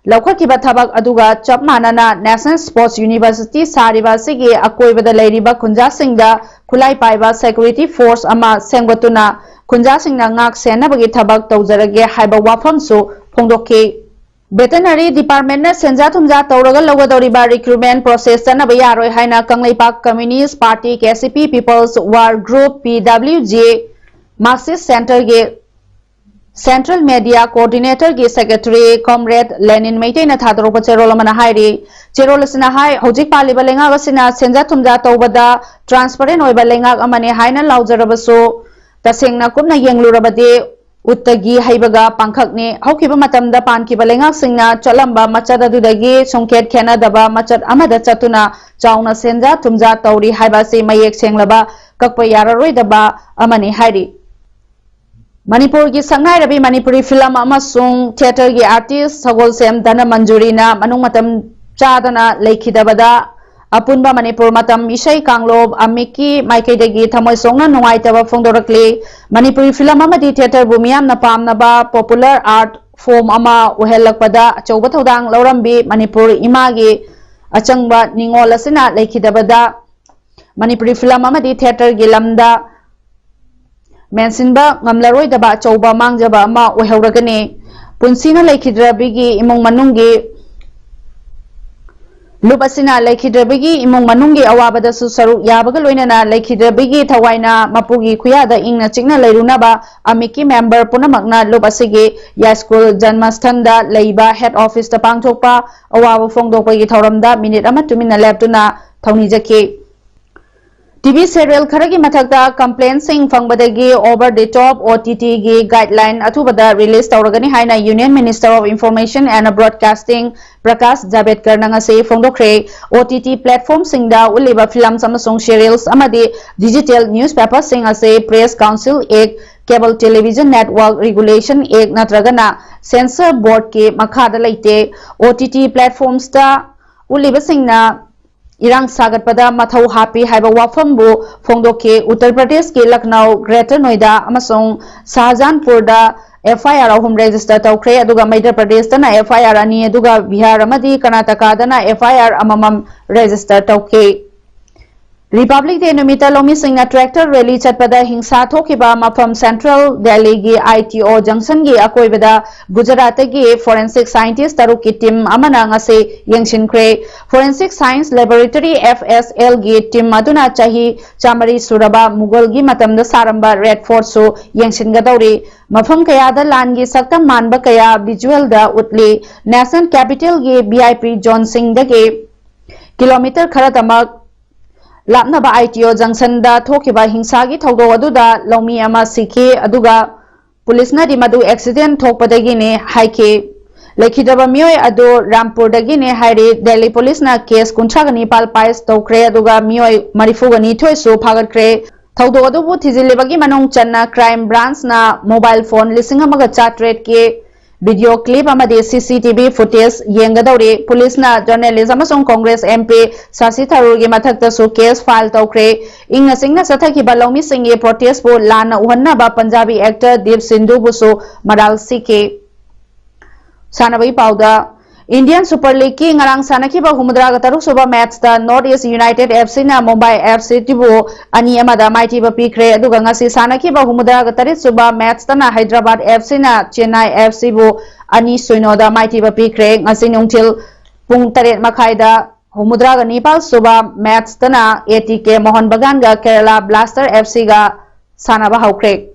ꯂꯧꯈꯠꯈꯤꯕ ꯊꯕꯛ ꯑꯗꯨꯒ ꯆꯞ ꯃꯥꯟꯅꯅ National Sports University ꯁꯥꯔꯤꯕ ꯑꯁꯤꯒꯤ ꯑꯀꯣꯏꯕꯗ ꯂꯩꯔꯤꯕ ꯈꯨꯟꯖꯥꯁꯤꯡꯗ ꯈꯨꯠꯂꯥꯏ ꯄꯥꯏꯕ security force ꯑꯃ ꯁꯦꯝꯒꯠꯇꯨꯅ ꯈꯨꯟꯖꯥꯁꯤꯡꯅ ꯉꯥꯛ ꯁꯦꯟꯅꯕꯒꯤ ꯊꯕꯛ ꯇꯧꯖꯔꯒꯦ ꯍꯥꯏꯕ ꯋꯥꯐꯝꯁꯨ ꯐꯣꯡꯗꯣꯛꯈꯤ꯫ Veterinary Department ꯅ ꯁꯦꯟꯖꯥ ꯊꯨꯝꯖꯥ ꯇꯧꯔꯒ ꯂꯧꯒꯗꯧꯔꯤꯕ recruitment process ꯆꯠꯅꯕ ꯌꯥꯔꯣꯏ ꯍꯥꯏꯅ Kangleipak Communist Party, K C P, People's War Group, P W G, Marxist Centre ꯒꯤ Central Media Coordinator ꯒꯤ Secretary Comrade Lenin ꯃꯩꯇꯩꯅ ꯊꯥꯗꯣꯔꯛꯄ ꯆꯦꯔꯣꯜ ꯑꯃꯅ ꯍꯥꯏꯔꯤ꯫ ꯆꯦꯔꯣꯜ ꯑꯁꯤꯅ ꯍꯥꯏ, ꯍꯧꯖꯤꯛ ꯄꯥꯜꯂꯤꯕ ꯂꯩꯉꯥꯛ ꯑꯁꯤꯅ ꯁꯦꯟꯖꯥ ꯊꯨꯝꯖꯥ ꯇꯧꯕꯗ transparent ꯑꯣꯏꯕ ꯂꯩꯉꯥꯛ ꯑꯃꯅꯤ ꯍꯥꯏꯅ ꯂꯥꯎꯖꯔꯕꯁꯨ, ꯇꯁꯦꯡꯅ ꯀꯨꯞꯅ ꯌꯦꯡꯂꯨꯔꯕꯗꯤ ꯎꯠꯇꯒꯤ ꯍꯩꯕꯒ ꯄꯥꯡꯈꯛꯅꯤ꯫ ꯍꯧꯈꯤꯕ ꯃꯇꯝꯗ ꯄꯥꯟꯈꯤꯕ ꯂꯩꯉꯥꯛꯁꯤꯡꯅ ꯆꯠꯂꯝꯕ ꯃꯆꯠ ꯑꯗꯨꯗꯒꯤ ꯁꯨꯝꯈꯦꯠ ꯈꯦꯠꯅꯗꯕ ꯃꯆꯠ ꯑꯃꯗ ꯆꯠꯇꯨꯅ ꯆꯥꯎꯅ ꯁꯦꯟꯖꯥ ꯊꯨꯝꯖꯥ ꯇꯧꯔꯤ ꯍꯥꯏꯕ ꯑꯁꯤ ꯃꯌꯦꯛ ꯁꯦꯡꯂꯕ, ꯀꯛꯄ ꯌꯥꯔꯔꯣꯏꯗꯕ ꯑꯃꯅꯤ ꯍꯥꯏꯔꯤ꯫ ꯃꯅꯤꯄꯨꯔꯒꯤ ꯁꯛꯅꯥꯏꯔꯕꯤ ꯃꯅꯤꯄꯨꯔꯤ film ꯑꯃꯁꯨꯡ theatre ꯒꯤ artist ꯁꯒꯣꯜꯁꯦꯝ ꯙꯅꯃꯟꯖꯨꯔꯤꯅ ꯃꯅꯨꯡ ꯃꯇꯝ ꯆꯥꯗꯅ ꯂꯩꯈꯤꯗꯕꯗ ꯑꯄꯨꯟꯕ ꯃꯅꯤꯄꯨꯔ ꯃꯇꯝ ꯏꯁꯩ ꯀꯥꯡꯂꯨꯞ ꯑꯃꯤꯛꯀꯤ ꯃꯥꯏꯀꯩꯗꯒꯤ ꯊꯃꯣꯏ ꯁꯣꯛꯅ ꯅꯨꯡꯉꯥꯏꯇꯕ ꯐꯣꯡꯗꯣꯔꯛꯂꯤ꯫ ꯃꯅꯤꯄꯨꯔꯤ film ꯑꯃꯗꯤ theatre ꯕꯨ ꯃꯤꯌꯥꯝꯅ ꯄꯥꯝꯅꯕ popular art ꯐꯣꯝ ꯑꯃ ꯑꯣꯏꯍꯜꯂꯛꯄꯗ ꯑꯆꯧꯕ ꯊꯧꯗꯥꯡ ꯂꯧꯔꯝꯕꯤ ꯃꯅꯤꯄꯨꯔ ꯏꯃꯥꯒꯤ ꯑꯆꯪꯕ ꯅꯤꯉꯣꯜ ꯑꯁꯤꯅ ꯂꯩꯈꯤꯗꯕꯗ ꯃꯅꯤꯄꯨꯔꯤ ꯐꯤꯂꯝ ꯑꯃꯗꯤ ꯊꯤꯌꯦꯇꯔꯒꯤ ꯂꯝꯗ ꯃꯦꯟꯁꯤꯟꯕ ꯉꯝꯂꯔꯣꯏꯗꯕ ꯑꯆꯧꯕ ꯃꯥꯡꯖꯕ ꯑꯃ ꯑꯣꯏꯍꯧꯔꯒꯅꯤ꯫ ꯄꯨꯟꯁꯤꯅ ꯂꯩꯈꯤꯗ꯭ꯔꯕꯤꯒꯤ ꯏꯃꯨꯡ ꯃꯅꯨꯡꯒꯤ ꯂꯨꯞ ꯑꯁꯤꯅ ꯂꯩꯈꯤꯗ꯭ꯔꯕꯤꯒꯤ ꯏꯃꯨꯡ ꯃꯅꯨꯡꯒꯤ ꯑꯋꯥꯕꯗꯁꯨ ꯁꯔꯨꯛ ꯌꯥꯕꯒ ꯂꯣꯏꯅꯅ ꯂꯩꯈꯤꯗ꯭ꯔꯕꯤꯒꯤ ꯊꯋꯥꯏꯅ ꯃꯄꯨꯒꯤ ꯈꯨꯌꯥꯗ ꯏꯪꯅ ꯆꯤꯛꯅ ꯂꯩꯔꯨꯅꯕ ꯑꯃꯤꯛꯀꯤ ꯃꯦꯝꯕꯔ ꯄꯨꯝꯅꯃꯛꯅ ꯂꯨꯞ ꯑꯁꯤꯒꯤ ꯌꯥꯏꯁ꯭ꯀꯨꯜ ꯖꯟꯃꯁꯊꯟꯗ ꯂꯩꯕ ꯍꯦꯗ ꯑꯣꯐꯤꯁꯇ ꯄꯥꯡꯊꯣꯛꯄ ꯑꯋꯥꯕ ꯐꯣꯡꯗꯣꯛꯄꯒꯤ ꯊꯧꯔꯝꯗ ꯃꯤꯅꯤꯠ ꯑꯃ ꯇꯨꯃꯤꯟꯅ ꯂꯦꯞꯇꯨꯅ ꯊꯧꯅꯤꯖꯈꯤ꯫ ꯇꯤꯚꯤ ꯁꯦꯔꯤꯌꯦꯜ ꯈꯔꯒꯤ ꯃꯊꯛꯇ ꯀꯝꯄ꯭ꯂꯦꯟꯁꯤꯡ ꯐꯪꯕꯗꯒꯤ over the top OTT ꯒꯤ ꯒꯥꯏꯗꯂꯥꯏꯟ ꯑꯊꯨꯕꯗ ꯔꯤꯂꯤꯖ ꯇꯧꯔꯒꯅꯤ ꯍꯥꯏꯅ Union Minister of Information and Broadcasting Prakash ꯖꯥꯕꯦꯗꯀꯔꯅ ꯉꯁꯤ ꯐꯣꯡꯗꯣꯛꯈ꯭ꯔꯦ꯫ OTT ꯄ꯭ꯂꯦꯠꯐꯣꯝꯁꯤꯡꯗ ꯎꯠꯂꯤꯕ ꯐꯤꯂꯝꯁ ꯑꯃꯁꯨꯡ ꯁꯦꯔꯤꯌꯦꯜꯁ ꯑꯃꯗꯤ ꯗꯤꯖꯤꯇꯦꯜ ꯅ꯭ꯌꯨꯁꯄꯦꯄꯔꯁꯤꯡ ꯑꯁꯤ Press Council Act, Cable Television Network Regulation Act ꯅꯠꯇ꯭ꯔꯒꯅ ꯁꯦꯟꯁꯔ ꯕꯣꯔꯗꯀꯤ ꯃꯈꯥꯗ ꯂꯩꯇꯦ꯫ OTT ꯄ꯭ꯂꯦꯠꯐꯣꯝꯁꯇ ꯎꯠꯂꯤꯕꯁꯤꯡꯅ ꯏꯔꯥꯡ ꯁꯥꯒꯠꯄꯗ ꯃꯊꯧ ꯍꯥꯞꯄꯤ ꯍꯥꯏꯕ ꯋꯥꯐꯝꯕꯨ ꯐꯣꯡꯗꯣꯛꯈꯤ꯫ ꯎꯠꯇꯔ ꯄ꯭ꯔꯗꯦꯁꯀꯤ ꯂꯈꯅꯧ, ꯒ꯭ꯔꯦꯇꯔ ꯅꯣꯏꯗꯥ ꯑꯃꯁꯨꯡ ꯁꯥꯍꯖꯥꯟꯄꯨꯔꯗ FIR ꯑꯍꯨꯝ ꯔꯦꯖꯤꯁꯇꯔ ꯇꯧꯈ꯭ꯔꯦ, ꯑꯗꯨꯒ ꯃꯩꯙ꯭ꯌ ꯄ꯭ꯔꯗꯦꯁꯇꯅ FIR ꯑꯅꯤ, ꯑꯗꯨꯒ ꯕꯤꯍꯥꯔ ꯑꯃꯗꯤ ꯀꯔꯅꯥꯇꯀꯥꯗꯅ FIR ꯑꯃꯃꯝ ꯔꯦꯖꯤꯁꯇꯔ ꯇꯧꯈꯤ꯫ ꯔꯤꯄꯕ꯭ꯂꯤꯛ ꯗꯦ ꯅꯨꯃꯤꯠꯇ ꯂꯧꯃꯤꯁꯤꯡꯅ ꯇ꯭ꯔꯦꯛꯇꯔ ꯔꯦꯂꯤ ꯆꯠꯄꯗ ꯍꯤꯡꯁꯥ ꯊꯣꯛꯈꯤꯕ ꯃꯐꯝ ꯁꯦꯟꯇ꯭ꯔꯦꯜ ꯗꯦꯜꯂꯤꯒꯤ ITO ꯖꯪꯁꯟꯒꯤ ꯑꯀꯣꯏꯕꯗ ꯒꯨꯖꯔꯥꯠꯇꯒꯤ ꯐꯣꯔꯦꯟꯁꯤꯛ ꯁꯥꯏꯟꯇꯤꯁ ꯇꯔꯨꯛꯀꯤ ꯇꯤꯝ ꯑꯃꯅ ꯉꯁꯤ ꯌꯦꯡꯁꯤꯟꯈ꯭ꯔꯦ꯫ ꯐꯣꯔꯦꯟꯁꯤꯛ ꯁꯥꯏꯟꯁ ꯂꯦꯕꯣꯔꯦꯇꯔꯤ, FSL ꯒꯤ ꯇꯤꯝ ꯑꯗꯨꯅ ꯆꯍꯤ ꯆꯥꯃꯔꯤ ꯁꯨꯔꯕ ꯃꯨꯒꯜꯒꯤ ꯃꯇꯝꯗ ꯁꯥꯔꯝꯕ ꯔꯦꯗ ꯐꯣꯔꯠꯁꯨ ꯌꯦꯡꯁꯤꯟꯒꯗꯧꯔꯤ꯫ ꯃꯐꯝ ꯀꯌꯥꯗ ꯂꯥꯟꯒꯤ ꯁꯛꯇꯝ ꯃꯥꯟꯕ ꯀꯌꯥ ꯚꯤꯖꯨꯑꯦꯜꯗ ꯎꯠꯂꯤ꯫ ꯅꯦꯁꯅꯦꯜ ꯀꯦꯄꯤꯇꯦꯜꯒꯤ VIP ꯖꯣꯟꯁꯤꯡꯗꯒꯤ ꯀꯤꯂꯣꯃꯤꯇꯔ ꯈꯔꯇꯃꯛ ꯂꯥꯞꯅꯕ ITO ꯖꯪꯁꯟꯗ ꯊꯣꯛꯈꯤꯕ ꯍꯤꯡꯁꯥꯒꯤ ꯊꯧꯗꯣꯛ ꯑꯗꯨꯗ ꯂꯧꯃꯤ ꯑꯃ ꯁꯤꯈꯤ, ꯑꯗꯨꯒ ꯄꯨꯂꯤꯁꯅꯗꯤ ꯃꯗꯨ ꯑꯦꯛꯁꯤꯗꯦꯟ ꯊꯣꯛꯄꯗꯒꯤꯅꯤ ꯍꯥꯏꯈꯤ꯫ ꯂꯩꯈꯤꯗ꯭ꯔꯕ ꯃꯤꯑꯣꯏ ꯑꯗꯨ ꯔꯥꯝꯄꯨꯔꯗꯒꯤꯅꯤ ꯍꯥꯏꯔꯤ꯫ ꯗꯦꯜꯂꯤ ꯄꯨꯂꯤꯁꯅ ꯀꯦꯁ ꯀꯨꯟꯊ꯭ꯔꯥꯒ ꯅꯤꯄꯥꯜ ꯐꯥꯏꯜ ꯇꯧꯈ꯭ꯔꯦ, ꯑꯗꯨꯒ ꯃꯤꯑꯣꯏ ꯃꯔꯤꯐꯨꯒ ꯅꯤꯊꯣꯏꯁꯨ ꯐꯥꯒꯠꯈ꯭ꯔꯦ꯫ ꯊꯧꯗꯣꯛ ꯑꯗꯨꯕꯨ ꯊꯤꯖꯤꯜꯂꯤꯕꯒꯤ ꯃꯅꯨꯡ ꯆꯟꯅ ꯀ꯭ꯔꯥꯏꯝ ꯕ꯭ꯔꯥꯟꯁꯅ ꯃꯣꯕꯥꯏꯜ ꯐꯣꯟ ꯂꯤꯁꯤꯡ ꯑꯃꯒ ꯆꯥꯇ꯭ꯔꯦꯠꯀꯤ ꯚꯤꯗꯤꯑꯣ ꯀ꯭ꯂꯤꯞ ꯑꯃꯗꯤ CCTV footage ꯌꯦꯡꯒꯗꯧꯔꯤ꯫ ꯄꯨꯂꯤꯁꯅ ꯖꯔꯅꯦꯂꯤꯁ ꯑꯃꯁꯨꯡ ꯀꯣꯡꯒ꯭ꯔꯦꯁ MP ꯁꯥꯁꯤ ꯊꯔꯨꯔꯒꯤ ꯃꯊꯛꯇꯁꯨ ꯀꯦꯁ ꯐꯥꯏꯜ ꯇꯧꯈ꯭ꯔꯦ꯫ ꯏꯪꯅ ꯆꯤꯛꯅ ꯆꯠꯊꯈꯤꯕ ꯂꯧꯃꯤꯁꯤꯡꯒꯤ ꯄ꯭ꯔꯣꯇꯦꯁꯄꯨ ꯂꯥꯟꯅ ꯎꯍꯟꯅꯕ ꯄꯟꯖꯥꯕꯤ ꯑꯦꯛꯇꯔ ꯗꯤꯞ ꯁꯤꯟꯙꯨꯕꯨꯁꯨ ꯃꯔꯥꯜ ꯁꯤꯈꯤ꯫ ꯁꯥꯟꯅꯕꯒꯤ ꯄꯥꯎꯗ, Indian Super League ꯀꯤ ꯉꯔꯥꯡ ꯁꯥꯟꯅꯈꯤꯕ ꯍꯨꯝꯐꯨꯇꯔꯥꯒ ꯇꯔꯨꯛ ꯁꯨꯕ ꯃꯦꯠꯆꯇ North East United F C ꯅ Mumbai F C ꯕꯨ ꯑꯅꯤ ꯑꯃꯗ ꯃꯥꯏꯊꯤꯕ ꯄꯤꯈ꯭ꯔꯦ꯫ ꯑꯗꯨꯒ ꯉꯁꯤ ꯁꯥꯟꯅꯈꯤꯕ ꯍꯨꯝꯐꯨꯇꯔꯥꯒ ꯇꯔꯦꯠ ꯁꯨꯕ ꯃꯦꯠꯆꯇꯅ Hyderabad F C ꯅ Chennai F C ꯕꯨ ꯑꯅꯤ ꯁꯤꯅꯣꯗ ꯃꯥꯏꯊꯤꯕ ꯄꯤꯈ꯭ꯔꯦ꯫ ꯉꯁꯤ ꯅꯨꯡꯊꯤꯜ ꯄꯨꯡ ꯇꯔꯦꯠ ꯃꯈꯥꯏꯗ ꯍꯨꯝꯐꯨꯇꯔꯥꯒ ꯅꯤꯄꯥꯜ ꯁꯨꯕ ꯃꯦꯠꯆꯇꯅ A T K Mohun Bagan ꯒ Kerala Blaster F C ꯒ ꯁꯥꯟꯅꯕ ꯍꯧꯈ꯭ꯔꯦ꯫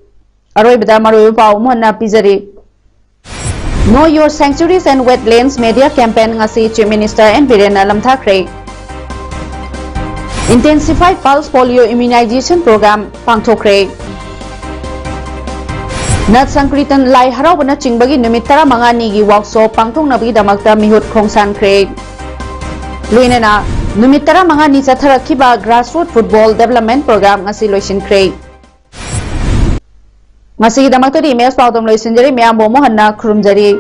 ꯑꯔꯣꯏꯕꯗ ꯃꯔꯨꯑꯣꯏꯕ ꯄꯥꯎ ꯑꯃꯨꯛ ꯍꯟꯅ ꯄꯤꯖꯔꯤ꯫ Know Your Sanctuaries and Wetlands Media Campaign ꯉꯁꯤ Chief Minister N Biren ꯅ ꯂꯝꯊꯥꯈ꯭ꯔꯦ꯫ Intensified Pulse Polio Immunization Program ꯄꯥꯡꯊꯣꯛꯈ꯭ꯔꯦ꯫ ꯅꯠ ꯁꯪꯀ꯭ꯔꯤꯇꯟ, ꯂꯥꯏ ꯍꯔꯥꯎꯕꯅꯆꯤꯡꯕꯒꯤ ꯅꯨꯃꯤꯠ ꯇꯔꯥꯃꯉꯥꯅꯤꯒꯤ workshop ꯄꯥꯡꯊꯣꯛꯅꯕꯒꯤꯗꯃꯛꯇ ꯃꯤꯍꯨꯠ ꯈꯣꯡꯁꯥꯟꯈ꯭ꯔꯦ꯫ ꯂꯣꯏꯅꯅ ꯅꯨꯃꯤꯠ ꯇꯔꯥꯃꯉꯥꯅꯤ ꯆꯠꯊꯔꯛꯈꯤꯕ Grassroot Football Development Program ꯉꯁꯤ ꯂꯣꯏꯁꯤꯟꯈ꯭ꯔꯦ꯫ ꯉꯁꯤꯒꯤꯗꯃꯛꯇꯗꯤ ꯃꯦꯁ ꯄꯥꯎꯗꯝ ꯂꯣꯏꯁꯤꯟꯖꯔꯤ꯫ ꯃꯌꯥꯝꯕꯨ ꯑꯃꯨꯛ ꯍꯟꯅ ꯈꯨꯔꯨꯝꯖꯔꯤ꯫